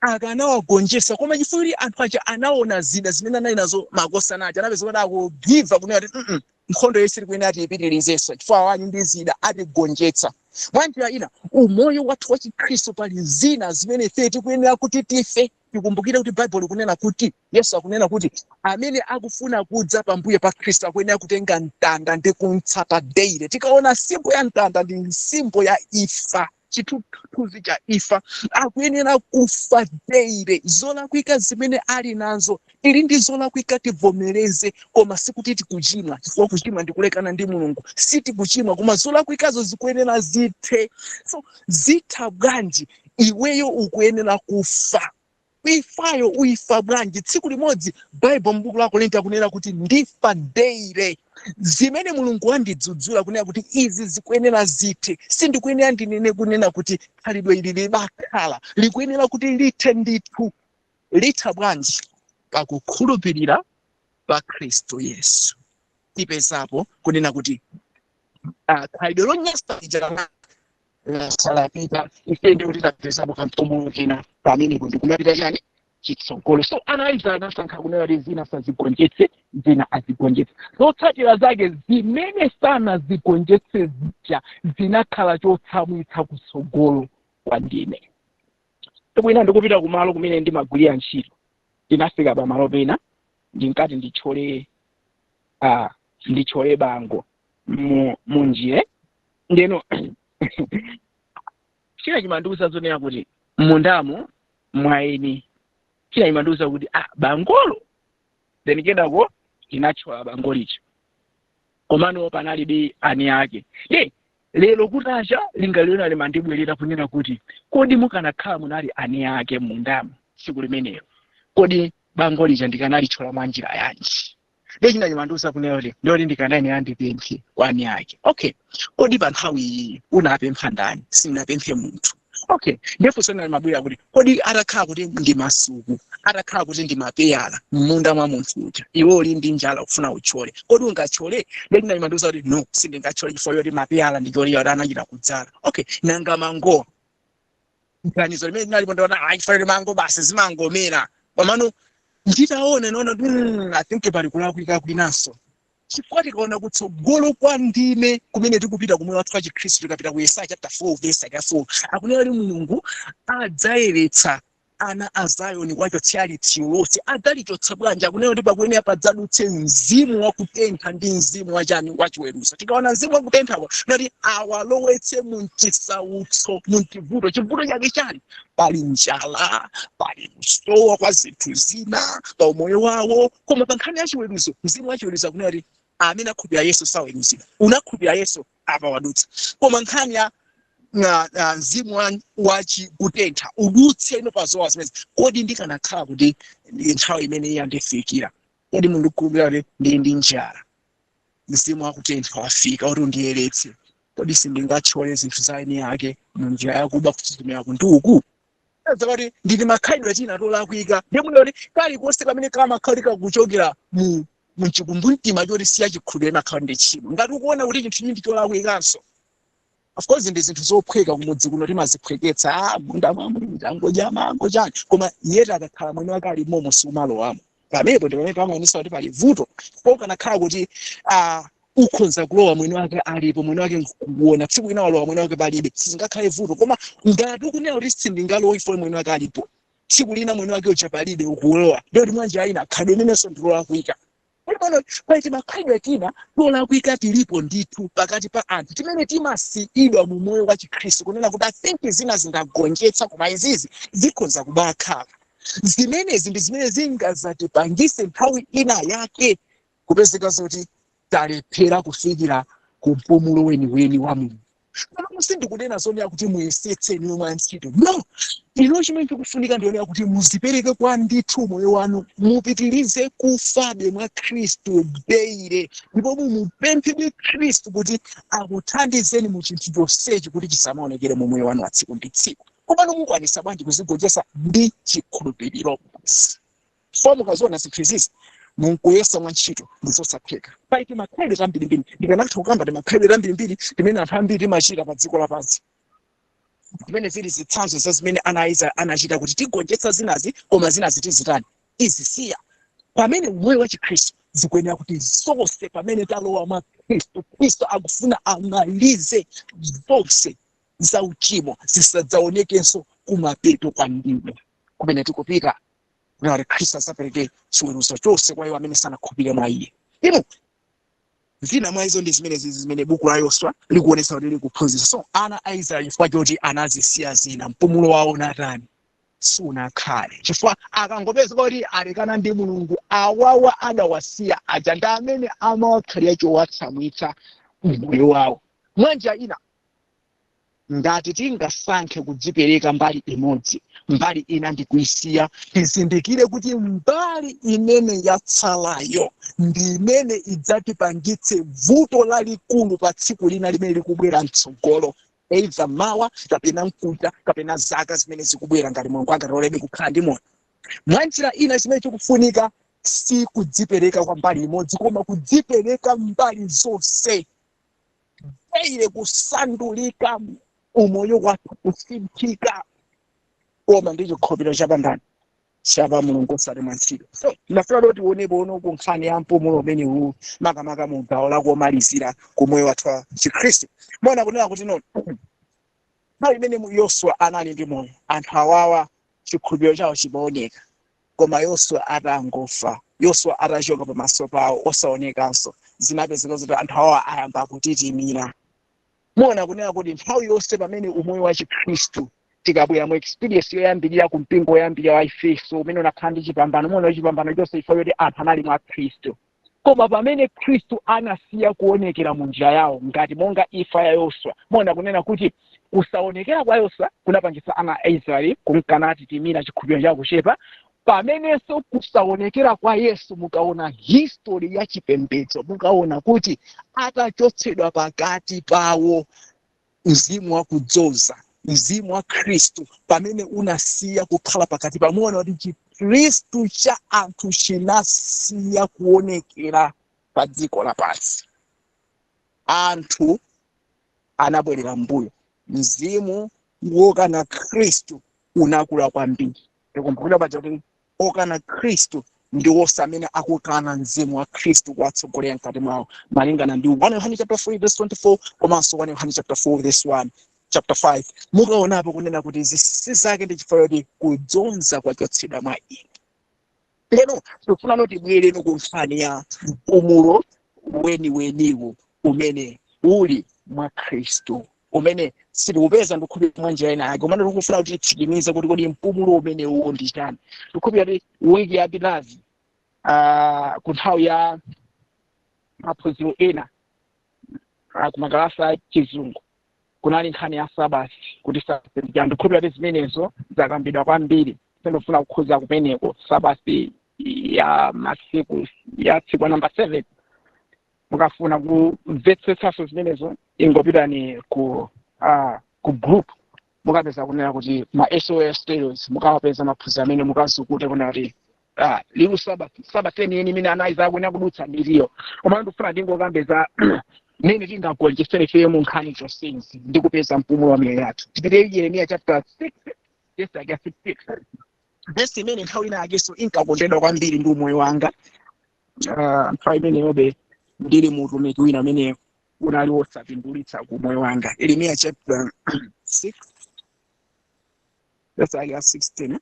akanawagonjetsa, koma chifukwa kuti anthu aja anaona zida zimene anali nazo makosana aja, anapeza kuti akugiva kunena kuti nkhondo yese tikuyenera tiyipitirizenso chifukwa awali ndi zida, atigonjetsa. Mwanjira ina umoyo wathu wa Chikhristu pali zina zimene ife tikuyenera kuti tife. Tikumbukire kuti Baibulo likunena kuti, Yesu akunena kuti amene akufuna kudza pambuyo pa Khristu akuyenera kutenga mtanda ndi kumtsata daily. Tikaona symbol ya mtanda ndi symbol ya ifa, chithunzi cha ifa, akuyenera kufa daily. Zolakwika zimene ali nazo, tili ndi zolakwika, tivomereze, koma sikuti tikuchimwa, chifukwa kuchimwa ndi kulekana ndi Mulungu. Sitikuchimwa, koma zolakwikazo zikuyenera zithe. So zitha bwanji? Iweyo ukuyenera kufa. Ifayo uifa bwanji? Tsiku limodzi? Bible m'buku la Korinto akunena kuti ndifa daily. Zimene Mulungu wandidzudzula kunena kuti izi zikuyenera zithe, sindikuyenera ndinene kunena kuti khalidwe ili libakhala, likuyenera kuti lithe ndithu. Litha bwanji? Pakukhulupirira pa Khristu Yesu. Tipezapo kunena kuti khalidwe lonyasa lija lasalapita. Ife ndi kuti tapezapo kampumulo kena pamenepo, ndikumapita chani chitsogolo. So ana a Israeli anasankha kunena kuti zina sazigonjetse, zina azigonjetse. Zotsatira zake, zimene sanazigonjetse zija zinakhala chotsamwitsa kutsogolo kwa ndime. Bwina ndikupita kumalo kumene ndimagwirira ntchito, ndinafika pamalo pena, ndinkati nditchole bango munjire. Ndeno china chimandiwuza zonena kuti mundamo mwaeni, china chimandiwuza kuti bangolo. Then kenako ndinathyola bango lija, koma Komano panalibe ani ake. Ye lero kutacha lingaliro limandibwerera kunena kuti kodi mukanakhala munali ani ake mundamo tsiku limenelo, kodi bango lija ndikanalitchola mwa njira yanji? Ndechina chimandiuza kunena kuti ndiyoti ndikanayenera ndipemphe kwa ani ake. Okay, kodi pa nthawi iyi unapempha ndani? Sindinapemphe munthu. Okay, ndifunso limabwera kuti kodi atakhala kuti ndi masuku, atakhala kuti ndi mapeyala m'munda mwa munthu uja, iwe uli ndi njala kufuna utchole, kodi ungatchole? Ndechina chimandiuza kuti no, sindingatchole chifukwa choti mapeyala ndi choliya kuti anachita kudzala. Okay, nanga mango? Ganizo limene linalipo ndiona ayi, chifukwa choti mango basi zimangomera. Komano nditaona naona kuti I think pali kulakwika kwinanso, chifukwa tikaona kutsogolo kwa ndime kumene tikupita kumwe wathu wa Chikhristu, tikapita ku Yesaya chapter 4 verse 4, akunena kuti Mulungu adzayeretsa ana a Zayoni kuwachotsa litsiro lonse. Adzalichotsa bwanji? Akunena kuti pakuyenera padzadutse mzimu wakutentha ndi mzimu wachani? Wachiweruzo. Tikaona mzimu wakutenthako, nati awalowetse munchisautso, munchivuto. Chivuto chake chani? Pali njala, pali kusowa kwa zinthu zina pa umoyo wawo. Koma pa nkhani ya chiweruzo, mzimu wachiweruzo, akunena kuti amene akhulupirira Yesu saweruzidwa. Unakhulupirira Yesu, apa wadutsa. Koma nkhani ya na mzimu wachikutentha udutse ino pa zowawa zimene, kodi ndikanakhala kuti ndi nthawi imene yandifikira, kodi mundikhulupirira kuti ndili ndi njala, mzimu wakutentha wafika kuti undiyeretse, kodi sindingathyole zinthu za eni ake munjira yakuba kuchitumira kunduku? Kuti ndili makhalidwe tina tolakwika, ndiye kuti kalikonse kamene kamakhalika kuchokera mu mchikumbumtima choti siya chikhulupiriro imakhala ndi tchimo. Ngati ukuona kuti chinthu chini ndi cholakwikanso, of course ndi zinthu zophweka, kumudzi kuno timaziphweketsa, ah, munda mwamwini angodya mango chani, koma yeti akakhala mwini wake ali momo siumalowamo. Pamenepo ndi pamene pamaonesa kuti pali vuto. Pokanakhala kuti ukhonza kulowa mwini wake alipo, mwini wake nkukuona, tsiku ina walowa mwini wake palibe, sizingakhale vuto. Koma ngati ukunena kuti sindingalowe ifo mwini wake alipo, tsiku lina mwini wake uja palibe, ukulowa, ndiyo kuti mwanjira ina khalidwe imenenso ndilolakwika. Pano paiti makhalidwe tina tolakwika tilipo ndithu pakati pa anthu timene timasiyidwa mu moyo wa Chikhristu, kunena kuti I think zina zingagonjetsa koma izizi zikhonza kubakhala. Zimenezi ndi zimene zingazatipangise nthawi ina yake kupezeka zoti talephera kufikira ku mpumulo weniweni wa Mulungu. Koma sindikunena zonena kuti muyesetse niwe mwa ntchito, no. Ino chimene chikufunika ndionera kuti muzipereke kwa ndithu moyo wanu, mupitirize kufabe mwa Khristu daily, ndipo mumupemphebe Khristu kuti akuthandizeni mu chinthu chonsechi kuti chisamaonekere mu moyo wanu wa tsiku ndi tsiku. Komano mukwanisa bwanji kuzigonjetsa? Ndi chikhulupiriro basi. So mukaziona zinthu izizi munkuyesa mwa ntchito ndizosatheka. Paiti makhalidwe tambirimbiri, ndikanatha kukamba ti makhalidwe tambirimbiri timene anthu ambiri timachita pa dziko lapansi, zimene zili zitsanzo za zimene ana a Israeli anachita kuti tigonjetsa zinazi koma zinazi tizitani? Tizisiya. Pamene umoyo wa Chikhristu zikuyenera kuti zonse, pamene talowa mwa Khristu, Khristu akufuna amalize zonse za uchimo zisadzaonekenso kumapeto kwa ndime kumene tikupita, kuti Khristu asapereke chiweruzo chonse kwa iwo amene sanakhulupirire mwa iye. Inu zina mwa izo ndi zimene zizi zimene buku la Yoswa likuonetsa kuti likuphunzitsa. So ana a Israeli, chifukwa choti anazisiya zina, mpumulo wawo unatani? Sunakhale, chifukwa akangopeza kuti alekana ndi Mulungu, awawa adawasiya aja ndi amene amawakhalira chowatsamwitsa mmoyo wawo. Mwanjira ina, ngati tingasankhe kudzipereka mbali imodzi, mbali ina ndikuisiya, tizindikire kuti mbali imene yatsalayo ndi imene idzatipangitse vuto lalikulu pa tsiku lina limene likubwera mtsogolo, either mawa kapena mkuja kapena zaka zimene zikubwera, ngati Mulungu angatilolebe kukhala ndi moyo. Mwanjira ina, chimene chikufunika si kudzipereka kwa mbali imodzi, koma kudzipereka mbali zonse daily, kusandulika umoyo wathu, kusinthika, koma ndi chikhulupiriro chapandani? Chapa Mulungu, osati mwa ntchito. So ndafuna kuti tionepo uno ku nkhani ya mpumulo umenewu, makamaka mu gawo lakomalizira ku moyo wathu wa Chikhristu. Mona kunena kuti no, nthawi imene Yoswa anali ndi moyo, anthu awawa chikhulupiriro chawo chimaoneka, koma Yoswa atangofa, Yoswa atachoka pamaso pawo osaonekanso, zinapezeka kuti anthu awawa ayamba kutitimira. Muona kunena kuti nthawi yonse pamene umoyo wa Chikhristu, tikabwera mu experience yoyambirira ku mpingo woyambirira wa Efeso umene unakhala ndi chipambano, muona chipambano chonse chifukwa choti anthu anali mwa Khristu. Koma pamene Khristu anasiya kuonekera mu njira yawo, ngati monga imfa ya Yoswa, mona kunena kuti kusaonekera kwa Yoswa kunapangitsa ana a Israeli kumkanati timira chikhulupiriro chawo kuchepa. Pamenenso kusaonekera kwa Yesu, mukaona history ya chipembedzo, mukaona kuti atachotsedwa pakati pawo mzimu wakudzoza, mzimu wa Khristu, pamene unasiya kukhala pakati, pamuona kuti chikhristu cha anthu chinasiya kuonekera pa dziko lapansi. Anthu anabwerera mbuyo, mzimu wokana Khristu unakula kwambiri. Tikumbukira paja kuti okana Khristu ndi wonse amene akukana mzimu wa Khristu kuwatsogolera mkati mwawo, malingana ndi 1 Yohane chapter 3 verse 24 komanso 1 Yohane chapter 4 verse 1, chapter 5. Mukaonapo kunena kuti zisi zake ndi chifukwa choti kudzonza kwachotsedwa mwa inu. Lero tikufuna noti tibwereno ku nkhani ya mpumulo weniweniwo umene uli mwa Khristu, umene sitiupeza, ndikukhulupirira, mwa njira ina yake, umene tikufuna kuti titsikimize kuti kodi mpumulo umenewo ndi chani. Ndikukhulupirira kuti wiki yapitazi, ku nthawi ya maphunziro ena, kumakalasa a Chizungu, kunali nkhani ya Sabbath, kuti Sabbath ndi chani. Ndikukhulupirira kuti zimenezo zakambidwa kwambiri, sindifuna kukhuza kumeneko. Sabbath ya masiku ya tsiku namba 7, mukafuna kumvetsetsanso zimenezo, ingopitani ku group, mukapeza kunena kuti ma SOS Studios, mukawapeza maphunziro amene mukazukute kunena kuti liwu Sabbath, Sabbath yeniyeni imene anayi zakuena kudutsa ndiliyo. Koma ndikufuna ndingokambeza mmene tingagonjetsere ifeyo mu nkhani zonsezi ndi kupeza mpumulo wa miyoyo yathu. Tipite Yeremiya chapter 6 verse yake ya 6, verse imene nthawi ina yakenso inkakondedwa kwambiri ndi umoyo wanga. Nthawi imeneyobe ndili mu utumiki wina amene unali wosapindulitsa ku moyo wanga. Yeremiya chapter 6 verse yake ya 16,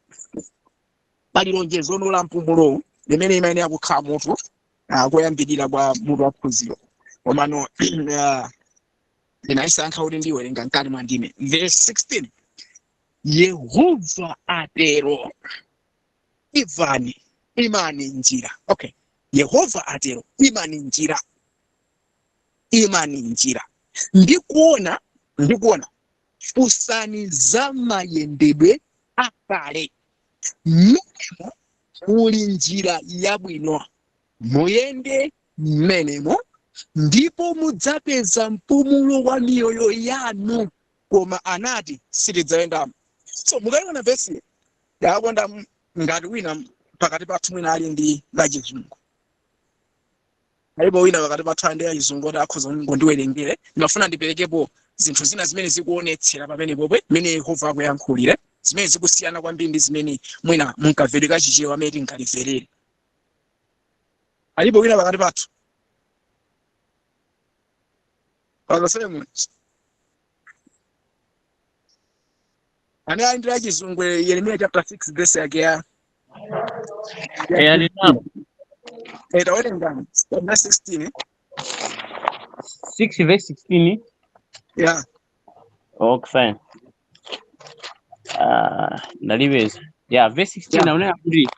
pali lonjezo la mpumulowu limene imayenera kukhala mutu koyambirira kwa mutu wa phunziro, komano ndinayisankha kuti ndiwerenga mkati mwa ndime. Verse 16, Yehova atero, imvani, imani njira. Okay, Yehova atero, imani njira, imani njira, ndikuona, ndikuona, funsani za mayendedwe akale, mmenemo muli njira yabwino, muyende mmenemo, ndipo mudzapeza mpumulo wa miyoyo yanu. Koma anati, sitidzayendamo. So mukayiona vesi yakonda, ngati wina pakati pathu mwina ali ndi lachizungu, alipo wina pakati pathu ali ndi lachizungu kuti akhoza kungondiwerengere? Ndimafuna ndiperekepo zinthu zina zimene zikuonetsera pamene popwe mmene Yehova akuyankhulire, zimene zikusiyana kwambiri ndi zimene mwina munkamvedwe kachichewa amene tingalimverere. Alipo wina pakati pathu? Pastor Solomon, amene ali ndi lachizungu, Yeremiya chapter 6 verse yake ya Eya, ndinalo. Tawerengani verse 16. 6 verse 16. Yeah. Okay, fine. Ndalipeza. Yeah, verse 16. Akunena kuti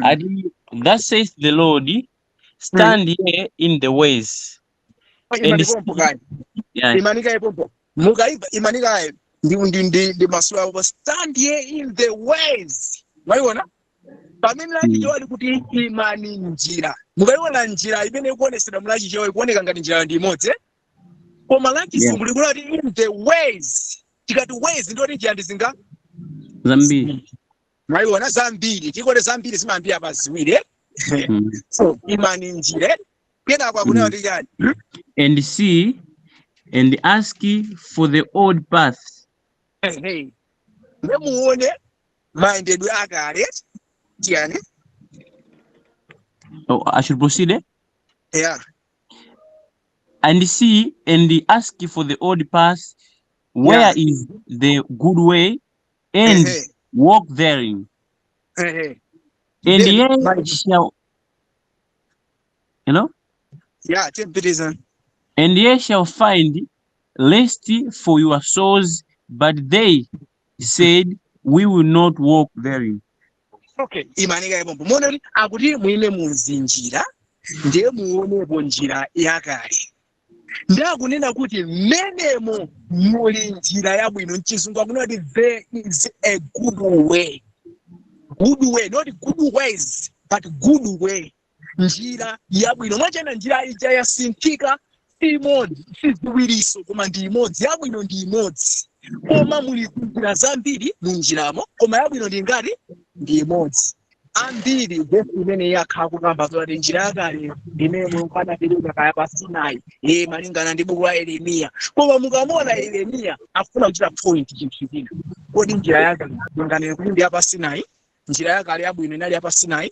ati, "Thus says the Lord, stand ye in the ways and Imani pompo kaya. Imanikaye pompo, mukaiva imanikaye ndi masula apo, stand ye in the ways. Mwayiona pamene lachichewa ali kuti imani njira. Mukaiona njira imene ikuonesedwa mulachichewa, ikuoneka ngati njira ndi imodzi, eh? Koma lachizungu likunati in the ways. Tikati ways, ndoti njira ndi zinga? Zambiri. Mwayiona, zambiri. Tikoti zambiri zimayambira pa ziwiri, eh? So imani njira, kenako akunena kuti chani? And see and ask for the old paths. Ehe. Muone mayendedwe akale chiyani? Oh, I should proceed, eh? Yeah. And see and ask for the old paths, where is the good way, and walk therein, and Then, ye shall Yeah, tempitiza. And ye shall find rest for your souls. But they said, we will not walk therein. Okay, imanika ipompo. Muone kuti akuti muime muzinjira. Ndiye muonepo njira yakale. Ndakunena kuti mmenemo muli njira yabwino. Mchizungu akunena kuti there is a good way. Good way, not good ways, but good way. Njira yabwino. Mwachena njira ija yasinthika, si imodzi, si ziwiriso, koma ndi imodzi. Yabwino ndi imodzi, koma muli njira zambiri munjiramo, koma yabwino ndi ngati ndi imodzi. Ambiri vesi imene yakhala kukamba zoti njira yakale imene Mulungu anapereka kaya pa Sinai, malingana ndi buku la Yeremiya. Koma mukamona Yeremiya akufuna kuchita point chinthu china. Kodi njira yakale munganene kuti ndi ya pa Sinai? Njira yakale yabwino inali ya pa Sinai?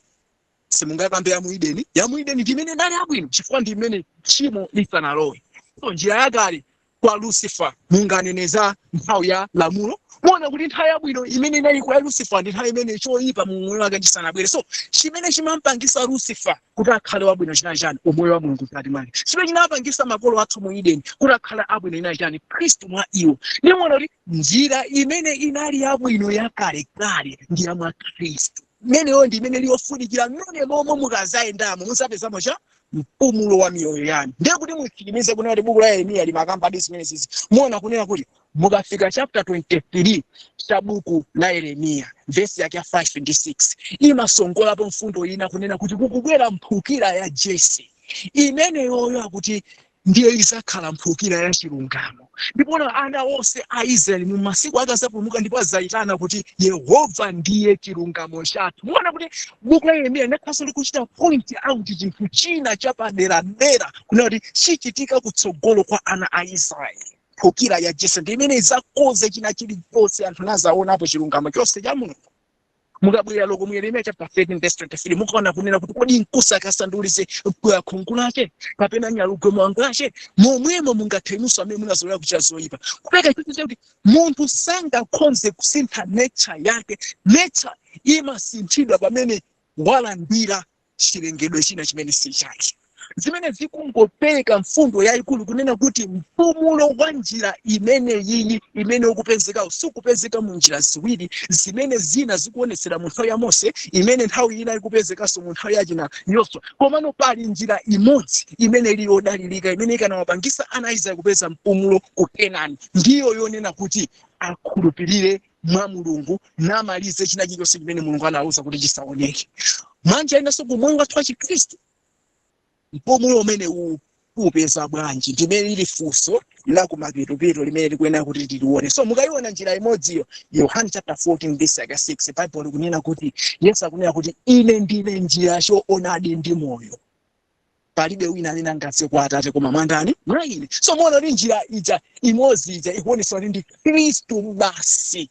Simungakambe ya mu Edeni. Ya mu Edeni ndi imene inali yabwino, chifukwa ndi imene tchimo lisanalowe. So njira yakale kwa Lucifer munganeneza nthawi ya lamulo. Muona kuti nthawi yabwino imene inali kwa Lucifer ndi nthawi imene choyipa mu moyo wake chisanabwere. So chimene chimampangisa Lucifer kuti akhale wabwino chinali chani? Umoyo wa Mulungu mkati mwake. Chimene chinapangisa makolo athu mu Edeni kuti akhale abwino inali chani? Khristu mwa iwo. Ndimuona kuti njira imene inali yabwino yakalekale ndi ya mwa Khristu. Imeneyo ndi imene liyofunikira. Mmene momwe mukazayendamo muzapezamo cha mpumulo wa miyoyo yanu. Ndiye kuti muchikimize kunena kuti buku la Yeremiya limakamba ndi zimene zizi. Muona kunena kuti mukafika chapter 23 cha buku la Yeremiya, vesi yake ya 5 ndi 6 imasongolapo mfundo ina, kunena kuti kukubwera mphukira ya Jese, imeneyoyo akuti ndiye izakhala mphukira ya chilungamo, ndipo ana onse a Israeli mu masiku ake azapulumuka ndipo azayitana kuti Yehova ndiye chilungamo chathu. Muona kuti buku la Yeremiya linakhalanso likuchita point out chinthu china chapaderadera, kunena kuti chichitika kutsogolo kwa ana a Israeli. Mphukira ya Jese ndi imene izakonze china chilichonse, anthu nazaonapo chilungamo chonse cha Mulungu. Mukabwera loko mu Yeremiya chapter 13 verse 23, mukaona kunena kuti kodi mkusi akasandulize khungu lake, kapena nyalugwe mwanga lake? Momwemo mungathe inunso amene munazolowera kuchita zoyipa. Kupeka chinthu kuti munthu sangakhonze kusintha nature yake. Nature imasinthidwa pamene walandira chilengedwe china chimene si chake. Zimene zikungopereka mfundo yayikulu kunena kuti mpumulo wa njira imene iyi imene ukupezeka sukupezeka mu njira ziwiri zimene zina zikuonetsera mu nthawi ya Mose, imene nthawi ina ikupezekanso mu nthawi yachina Yoswa. Komano pali njira imodzi imene ili yodalirika, imene ikanawapangisa ana a Israeli kupeza mpumulo ku Kenani, ndiyo yonena kuti akhulupirire mwa Mulungu namalize china chilichonse chimene Mulungu anawuza kuti chisaoneke. Manja inanso kumoyo wathu wa Chikhristu, mpumulo umene upeza bwanji? Ndimene lili funso la kumapetupetу limene likuyenera kuti tilione. So mukayiona njira imodziyo, Yohane chapter 14 verse yake 6, Bible likunena kuti Yesu akunena kuti ine ndine njira, choonadi ndi moyo, palibe wina amene angadze kwa Atate koma mwandani? Mwa ine. So muona kuti njira ija imodzi ija ikuonetsa kuti ndi Khristu basi,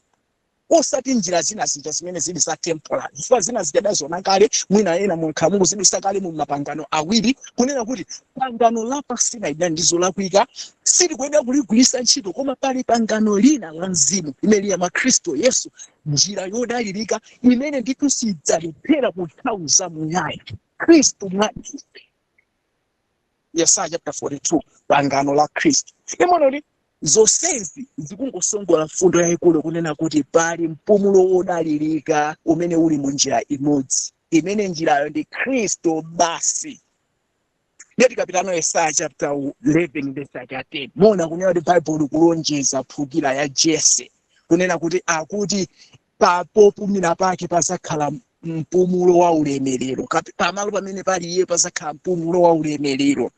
osati njira zina zija zimene zili za temporary, chifukwa zina zija kale mwina ena mwakhala mukuzidusa kale mu mapangano awiri, kunena kuti pangano la pa Sinai linali ndi zolakwika, silikuyenera kuligwiritsa ntchito, koma pali pangano lina la mzimu limene lili mwa Khristu Yesu, njira yodalirika imene ndithu sidzalephera ku nthawi zamuyaya, Khristu mwa ife. Yesaya chapter 42, pangano la Khristu. Imaona kuti zonsezi zikungosongola mfundo yayikulu, kunena kuti pali mpumulo wodalirika umene uli mu njira imodzi, imene njirayo ndi Khristu basi. Ndiye tikapitano Yesaya chapter 11 verse yake ya 10, muona kunena kuti Bible likulonjeza mphukira ya Jese, kunena kuti akuti papopumira pake pazakhala mpumulo wa ulemerero. Pamalo pamene pali iye pazakhala mpumulo wa ulemerero.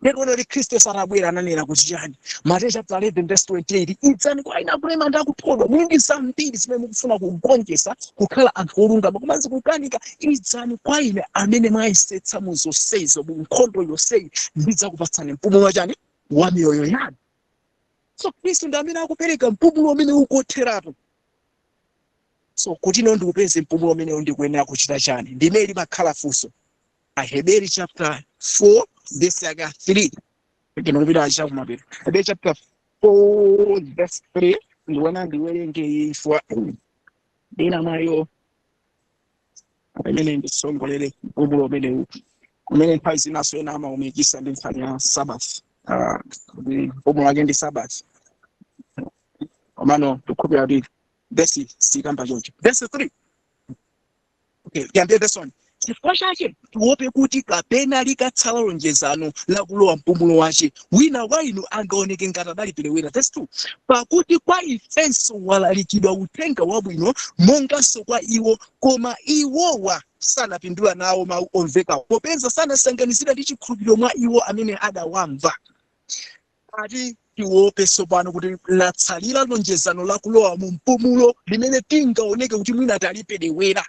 Ndikuona kuti Khristu Yesu atabwera ananena kuti chani? Mateyu chapter 11 verse 28, idzani kwa ine akulema ndi akuthodwa, muli ndi zambiri zimene mukufuna kugonjetsa kukhala anthu olungama koma zikukanika, idzani kwa ine amene mwayesetsa mu zonsezo, mu nkhondo yonseyi, ndidzakupatsani mpumulo wachani? Wa miyoyo yanu. So Khristu ndi amene akupereka mpumulo umene ukotheratu. So kuti ino ndikupeze mpumulo umenewu ndikuyenera kuchita chani? Ndimene limakhala funso. Aheberi chapter 4 verse yake 3, ndikupita chakumapeto. Heberi chapter 4 verse 3, ndikuona ndiwerenge ifwa ndina mwayo imene ndisongolere mpumulo umenewu, umene nthawi zinaso ena amaumikisa ndi nkhani ya Sabbath, kuti mpumulo wake ndi Sabbath. Komano tikukhulupirira kuti vesi sikamba choncho. Verse 3, okay, tiyambire verse 1. Chifukwa chake tiope kuti kapena likatsala lonjezano lakulowa mpumulo wace, wina wa inu angaoneke ngati adaliperewera. Verse 2, pakuti kwa ifenso walalikidwa uthenga wabwino monganso kwa iwo, koma iwowa sanapindula nawo mawu omvekawo, popeza sanasanganizira ndi chikhulupiriro mwa iwo amene adawamva. Ati tiope tsopano kuti latsalira lonjezano lakulowa mu mpumulo limene tingaoneke kuti mwina taliperewera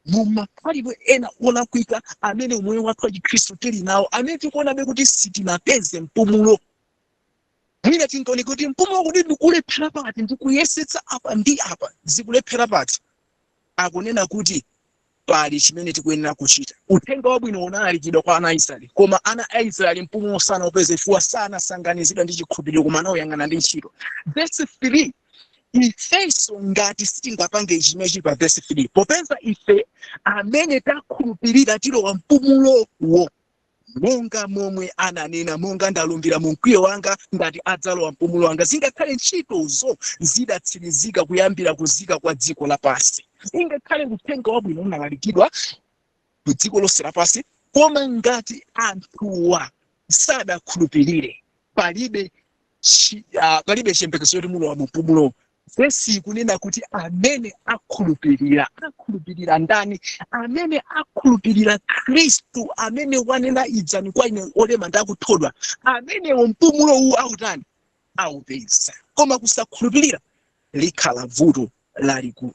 mumakhalidwe ena olakwika amene umoyo wathu wa Chikhristu tili nawo, amene tikuonabe kuti sitinapeze mpumulo. Mwina tingaoneke kuti mpumulo kuti ndikulephera pati, ndikuyesetsa apa ndi apa, zikulephera pati. Akunena kuti pali chimene tikuyenera kuchita. Uthenga wabwino unalalikidwa kwa ana a Israeli, koma ana a Israeli mpumulo sanaupeze chifukwa sanasanganizidwa ndi chikhulupiriro, koma anawuyang'ana ndi ntchito. Verse 3, ifenso ngati sitingapange chimene chili pa verse 3, popeza ife amene takhulupirira tilowa mpumulowo, monga momwe ananena, monga ndalumbira mu mkwiyo wanga, ngati adzalowa mpumulo wanga, zingakhale ntchitozo zidatsirizika kuyambira kuzika kwa dziko lapansi. Ingakhale uthenga wabwino unalalikidwa ku dziko lonse lapansi, koma ngati anthuwa sadakhulupirire, palibe chiyembekezo choti mulowa mu mpumulowo. Vesi ikunena kuti amene akhulupirira, akhulupirira ndani? Amene akhulupirira Khristu, amene wanena idzani kwa ine olema ndi akuthodwa, amenewo mpumulo uwu autani? Aupeza. Koma kusakhulupirira likhala vuto lalikulu.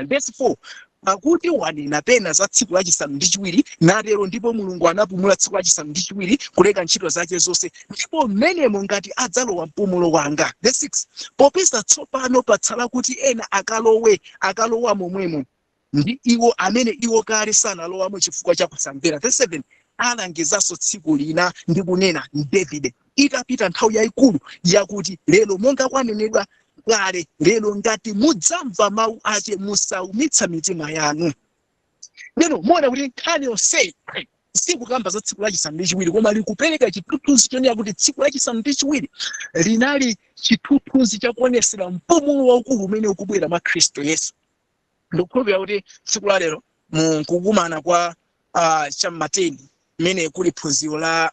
Verse 4, pakuti wanena pena za tsiku lachisanu ndi chiwiri, natero, ndipo Mulungu anapumula tsiku lachisanu ndi chiwiri kuleka ntchito zake zonse, ndipo mmenemo ngati adzalowa mpumulo wanga. Verse 6, popeza tsopano patsala kuti ena akalowe, akalowa momwemo ndi iwo amene iwo kale sanalowamo chifukwa cha kusamvera. Verse 7, alangizanso tsiku lina ndi kunena Davide, itapita nthawi yayikulu, yakuti lero, monga kwanenedwa kale, lero ngati mudzamva mawu ache, musaumitsa mitima yanu. Lero muona kuti nkhani yonseyi sikukamba za tsiku lachisanu ndi chiwiri, koma likupereka chithunzi chonena kuti tsiku lachisanu ndi chiwiri linali chithunzi chakuonesera mpumulo waukulu umene ukubwera mwa Khristu Yesu. Ndikukhulupirira kuti tsiku la lero mu kukumana kwa cham'mateni mmene kuli phunziro la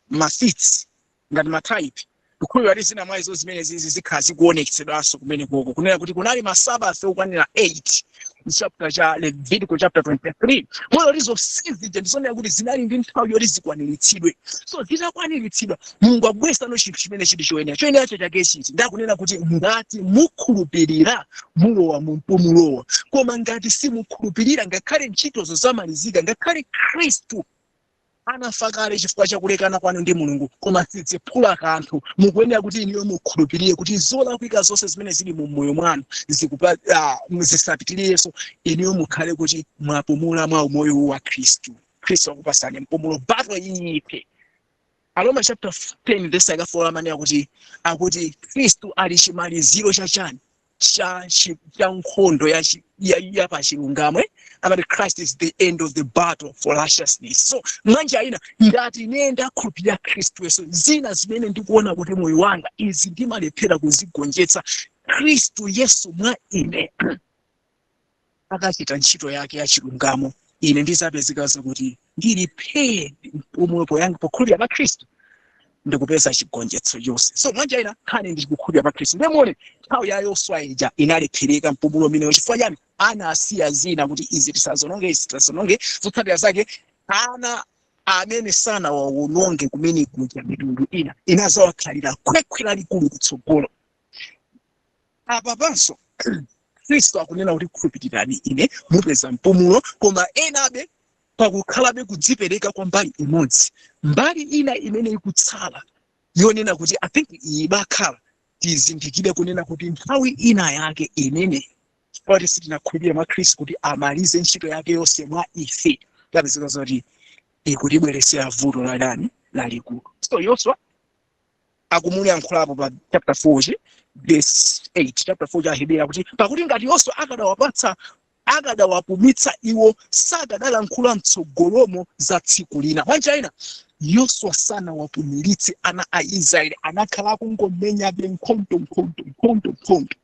ma feasts ngati ma type, ndikukhulupirira kuti zina mwa izo zimene zizi zikhala zikuonetsedwanso kumene koko, kunena kuti kunali masabata okwanira 8 chapter cha Levitico chapter 23. Moyo kuti zonsezi ndizonena kuti zinali ndi nthawi yoti zikwaniritsidwe. So zitakwaniritsidwa, Mulungu akubweresano chinthu chimene chili choyenera. Choyenera chake chiti? Ndakunena kuti ngati mukhulupirira, mulowa mu mpumulowo, koma ngati simukhulupirira, ngakhale ntchitozo zamalizika, ngakhale Khristu anafa kale chifukwa chakulekana kwanu ndi Mulungu, koma siziphula kanthu. Mukuyenera kuti inuyo mukhulupirire kuti zolakwika zonse zimene zili mu moyo mwanu zisapitirirenso, inuyo mukhale kuti mwapumula mwa umoyo wa Khristu. Khristu akupasani mpumulo, battle iyiphe. Aroma chapter 10 verse 4 amanena kuti, akuti Khristu ali chimaliziro chachani? Cha nkhondo ya pachilungamo. Amati Christ is the end of the battle for righteousness. So mwanjira ina, ngati ine ndakhulupirira Khristu Yesu, zina zimene ndikuona kuti moyo wanga izi ndimalephera kuzigonjetsa, Khristu Yesu mwa ine akachita ntchito yake ya chilungamo, ine ndizapezeka kuti ndili phee mpumulo poyanga pokhulupirira pa Khristu ndikupeza chigonjetso chonse. So mwanjira ina, nkhani ndikukhulupirira pa Khristu. Ndemone nthawi ya Yoswa ija inalephereka mpumulo umenewo. Chifukwa chani? Anasiya zina kuti izi tisazononge, izi tisazononge. Zotsatira zake, ana amene sanawawononge kumene kuja, mitundu ina inazawakhalira khwekhwe lalikulu kutsogolo. Apa panso Khristu akunena kuti khulupirirani ine, mupeza mpumulo, koma enabe pakukhalabe kudzipereka kwa mbali imodzi. Mbali ina imene ikutsala yonena kuti I think iyi bakhala tizindikire kunena kuti nthawi ina yake imene chifukwa sitinakhulupirire mwa Khristu kuti amalize ntchito yake yonse mwa ife, tapezeka zoti ikutibweresera vuto lalani lalikulu. So Yoswa akumuyankhulapo pa chapter 4 verse 8, chapter 4 cha Ahebera, kuti pakuti ngati Yoswa akadawapatsa, akadawapumitsa iwo, sakadalankhula mtsogolomo za tsiku lina. Mwanjira ina, Yoswa sanawapumiritse ana a Israeli, anakhala akungomenyabe nkhondo, nkhondo, nkhondo, nkhondo.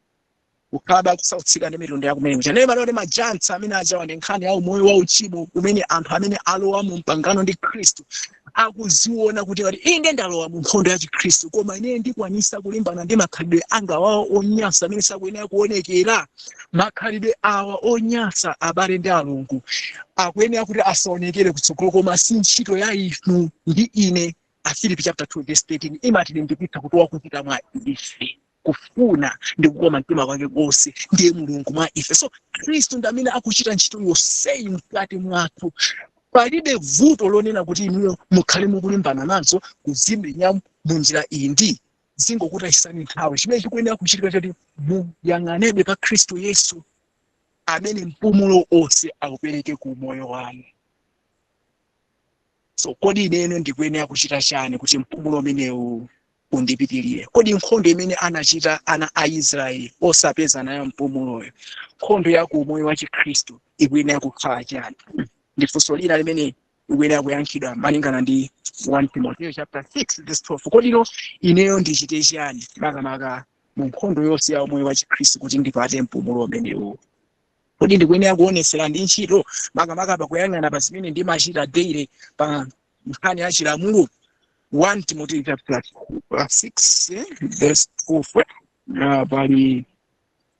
Kukhala kusautsika ndi mitundu yakumene kuja. Ndiye maloti ma giants amene ajawa ndi nkhani ya umoyo wa uchimo umene anthu amene alowa mu mpangano ndi Khristu akuziona kuti ngati inde ndalowa mu nkhondo ya Chikhristu, koma ine ndikwanisa kulimbana ndi makhalidwe anga wawo onyansa amene sakuyenera kuonekera. Makhalidwe awa onyansa, abale ndi alongo, akuyenera kuti asaonekere kutsogolo, koma si ntchito ya inu ndi ine. Afilipi chapter 2 verse 13 imatilimbikitsa kuti wakuchita mwa ife kufuna ndi kukoma mtima kwake konse ndiye Mulungu mwa ife. So Khristu ndi amene akuchita ntchito yonseyi mkati mwathu. Palibe vuto lonena kuti inuyo mukhale mukulimbana nazo, kuzimenya mu njira iyi ndi zingokutayisani nthawi. Chimene chikuyenera kuchitika choti muyang'anebe pa Khristu Yesu amene mpumulo onse aupereke ku moyo wanu. So kodi ineno ndikuyenera kuchita chani kuti mpumulo umenewu undipitirire? Kodi nkhondo imene anachita ana a Israeli osapeza nayo mpumuloyo, nkhondo ya ku moyo wa Chikhristu ikuyenera kukhala chani? Ndi funso lina limene ikuyenera kuyankhidwa malingana ndi 1 Timoteo chapter 6 verse 12. Kodi ino ineyo ndichite chani makamaka mu nkhondo yonse ya moyo wa Chikhristu kuti ndipate mpumulo umenewu? Kodi ndikuyenera kuonesera ndi ntchito, makamaka pakuyang'ana pa zimene ndimachita daily pa nkhani ya chilamulo? 1 Timoteo chapter 6 verse 12,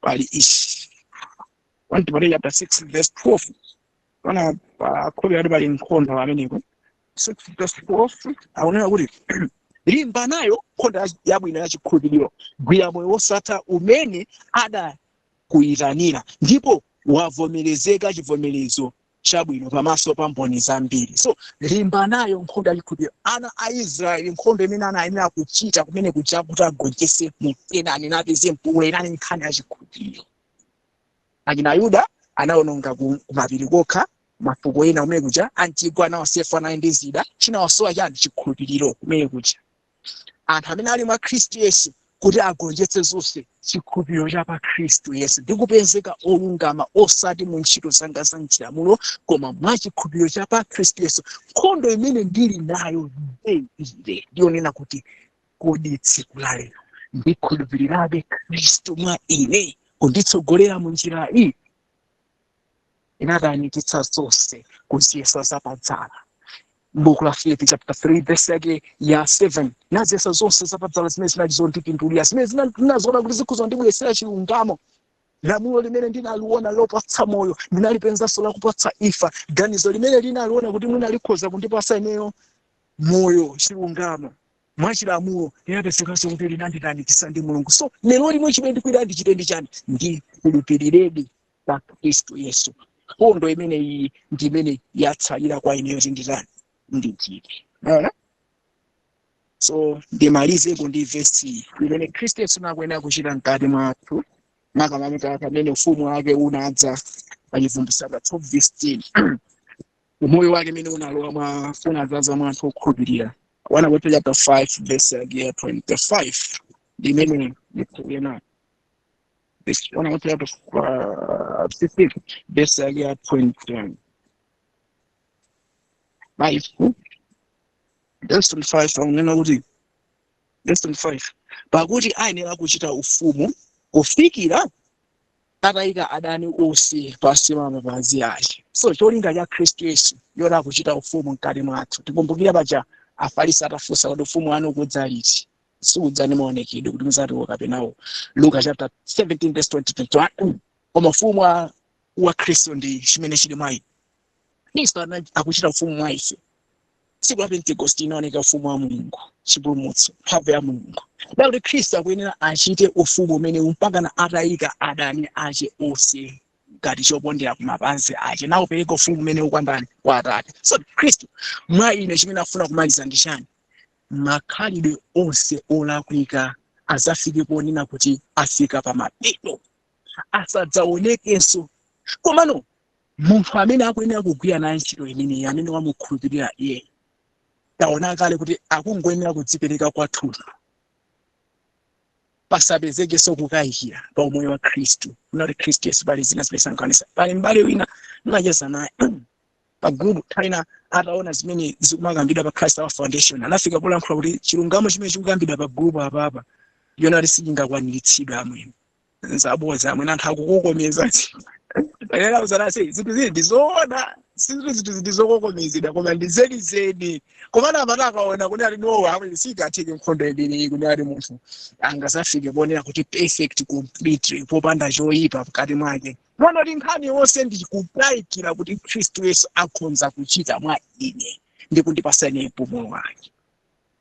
pali ichi, 1 Timoteo chapter 6 verse 12. Pana pakhope ati pali nkhondo pamenepo. 6 verse 12 akunena kuti, "Limba nayo nkhondo yabwino ya chikhulupiriro, gwira moyo wosatha umene adakuyitanira ndipo wavomerezeka chivomerezo chabwino pamaso pa mboni zambiri." So limba nayo nkhondo ya chikhulupiriro. Ana a Israeli, nkhondo imene anayenera kuchita kumene kuja kuti agonjese mu Kenani napeze mpumulo inali nkhani ya chikhulupiriro. Akina Yuda anawononga kumapiri kokha, mafuko ena kumene kuja amchigwa anawasefa naye ndi zida. Chinawasowa chani? Chikhulupiriro kumene kuja. Anthu amene ali mwa Khristu Yesu, kuti agonjetse zonse, chikhulupiriro cha pa Khristu Yesu ndi kupezeka olungama, osati mu ntchito zanga za mchilamulo, koma mwa chikhulupiriro cha pa Khristu Yesu. Nkhondo imene ndili nayo daily ndiyonena kuti, kodi tsiku la lero ndikhulupirirabe Khristu mwa ine kunditsogolera mu njira iyi? Inatanikitsa zonse kuziyesa zapadzala. Buku la Filipi chapter 3 verse yake ya 7, naziyesa zonse zapadzala zimene zinali zondipindulira, zimene ndinazoona kuti zikhoza kundibweretsera chilungamo. Lamulo limene ndinaliona lopatsa moyo, ndinalipenzanso lakupatsa imfa. Ganizo limene linaliona kuti mwina likhoza kundipasa ineyo moyo, chilungamo mwachilamulo, linapezekanso kuti linanditanikisa ndi Mulungu. So lero lino chimene ndikuyenera ndichite ndi chani? Ndikhulupiriredi pa Khristu Yesu. Nkhondo imene iyi ndi imene yatsalira kwa ineyo kuti nditani? Ndichite. Maona? So ndimalizeko ndi vesi imene Khristu Yesu nakuyenera kuchita mkati mwathu, makamaka pamene ufumu wake unadza, pa Chivumbulutso 12 verse 10, umoyo wake imene unalowa mwa, unadzaza mwa anthu okhulupirira. 1 Korinto chapter 5 verse yake ya 25 ndi imene ndikuyenera. Verse 1 Korinto chapter 15 verse yake ya 25, verse 25 akunena kuti, verse 25, "Pakuti ayenera kuchita ufumu kufikira atayika adani onse pansi pa mapazi ake." So cholinga cha Khristu Yesu yona kuchita ufumu mkati mwathu. Tikumbukira paja Afarisi atafunsa kuti, "Ufumu wanu ukudza liti? Sikudza ndi maonekedwe kuti muzatiwo kapenawo," Luka chapter 17 verse 20 21. Koma ufumu wa Khristu ndi chimene chili mwa ine. Khristu akuchita ufumu mwa ife. Tsiku la Pentekosti inaoneka ufumu wa Mulungu, chipulumutso, mphamvu ya Mulungu. Ndakuti Khristu akuyenera achite ufumu umene mpakana atayika adani ache onse ngati chopondera ku mapazi ache, naupereka ufumu umene kwa ndani? Kwa Atate. So Khristu mwa ine, chimene afuna kumaliza ndi chani? Makhalidwe onse olakwika azafike ponena kuti afika pa mapeto, asadzaonekenso. Komano munthu amene akuyenera kugwira naye ntchito imeneyi, amene wamukhulupirira iye, taona kale kuti akungoyenera kudzipereka kwathunthu, pasapezekenso kukayikira pa umoyo wa Khristu, kunati Khristu Yesu pali zina zimene sankanisa. Pali m'bale wina ndimacheza naye pa group, nthawi ina ataona zimene zikumakambidwa pa Christ Our Foundation, anafika polankhula kuti chilungamo chimene chikukambidwa pa group apapa yona kuti sichingakwaniritsidwe amwene. Nzabodza, amwene, anthu akukokomeza. Era uzanase zinthu zili ndizoona, sizinthu zinthu ndizokokomezedwa, koma ndi zenizeni. Komana apata akaona kuti ali no, amwene, sikatheke nkhondo imeneyi kuti ali munthu angasafike ponena kuti perfect completely, popanda choyipa mkati mwake. Mwana kuti nkhani yonse ndikukayikira kuti Khristu Yesu akhonza kuchita mwa ine ndi kundipasa ine mpumulo wake.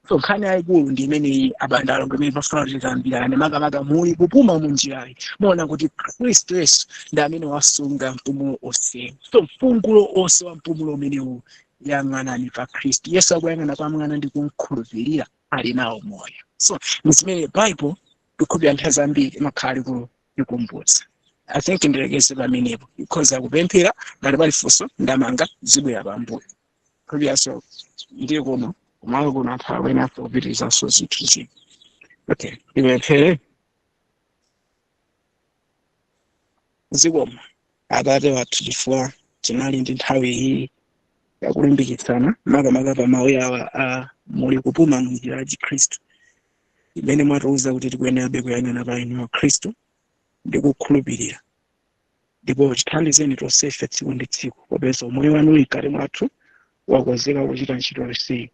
So nkhani yayikulu ndi imeneyi, abandalo, imene pafuna kuti tikambirane, makamaka muli kupuma mu njirayi, muona kuti Khristu Yesu ndi amene wasunga mpumulo onse. So mfungulo onse wa mpumulo umenewu, yang'anani pa Khristu Yesu. Akuyang'ana pa mwana ndi kumkhulupirira ali nawo moyo. So zimene Bible tikhulupirira nthawi zambiri imakhala ikumbutsa. I think ndilekeze pamenepo. Ikhoza kupemphera. Ngati pali funso, ndamanga zibwera pambuyo. Khulupiriranso ndiye kuno kumalo kuno anthu awene afe kupitirizanso zinthu zina. Okay, ndipemphere. Zikomo, Atate wathu, chifukwa tinali ndi nthawi iyi yakulimbikitsana, makamaka pa mawu awa a muli kupuma mu njira ya Chikhristu, imene mwatiuza kuti tikuyenerabe kuyang'ana pa inu Khristu ndi kukhulupirira. Ndipo tithandizeni tonsefe tsiku ndi tsiku, popeza umoyo wanu uli mkati mwathu, wakonzeka kuchita ntchito yonseyi.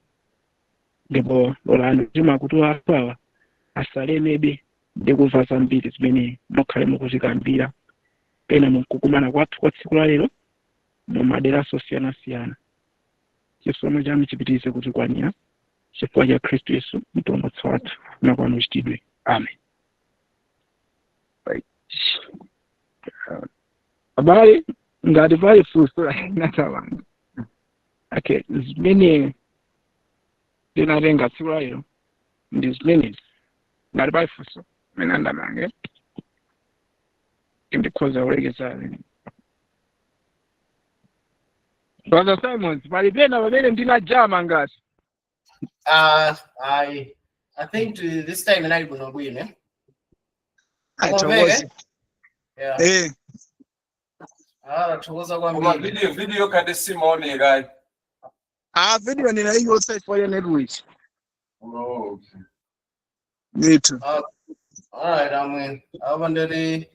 Ndipo lolani kuti makutu athu awa asalemebe ndi kumva zambiri zimene mukhale mukuzikambira pena mukukumana kwathu kwa tsiku la lero mu madera osiyanasiyana. Chisomo chanu chipitirize kutikwanira chifukwa cha Khristu Yesu Mpulumutsi wathu. Nakwanu uchitidwe. Amen. Right. Abale, ngati pali funso natamanga. Okay, zimene ndinatenga tsiku la lero ndi zimenezi. Ngati pali funso mene andamange, ndikhoza kulekeza amene. Brother Simons, pali pena pamene ndinajama ngati? I think this time inali bwino bwino, eh? Athokoze. Yeah. Eh. Ah, thokoza Koma kwambiri. video kade simaoneka. Ah, video ninaiyotsa chifukwa cha network. Oh, okay. Ndithu. Ah, alright, amwe. Apa ndiri.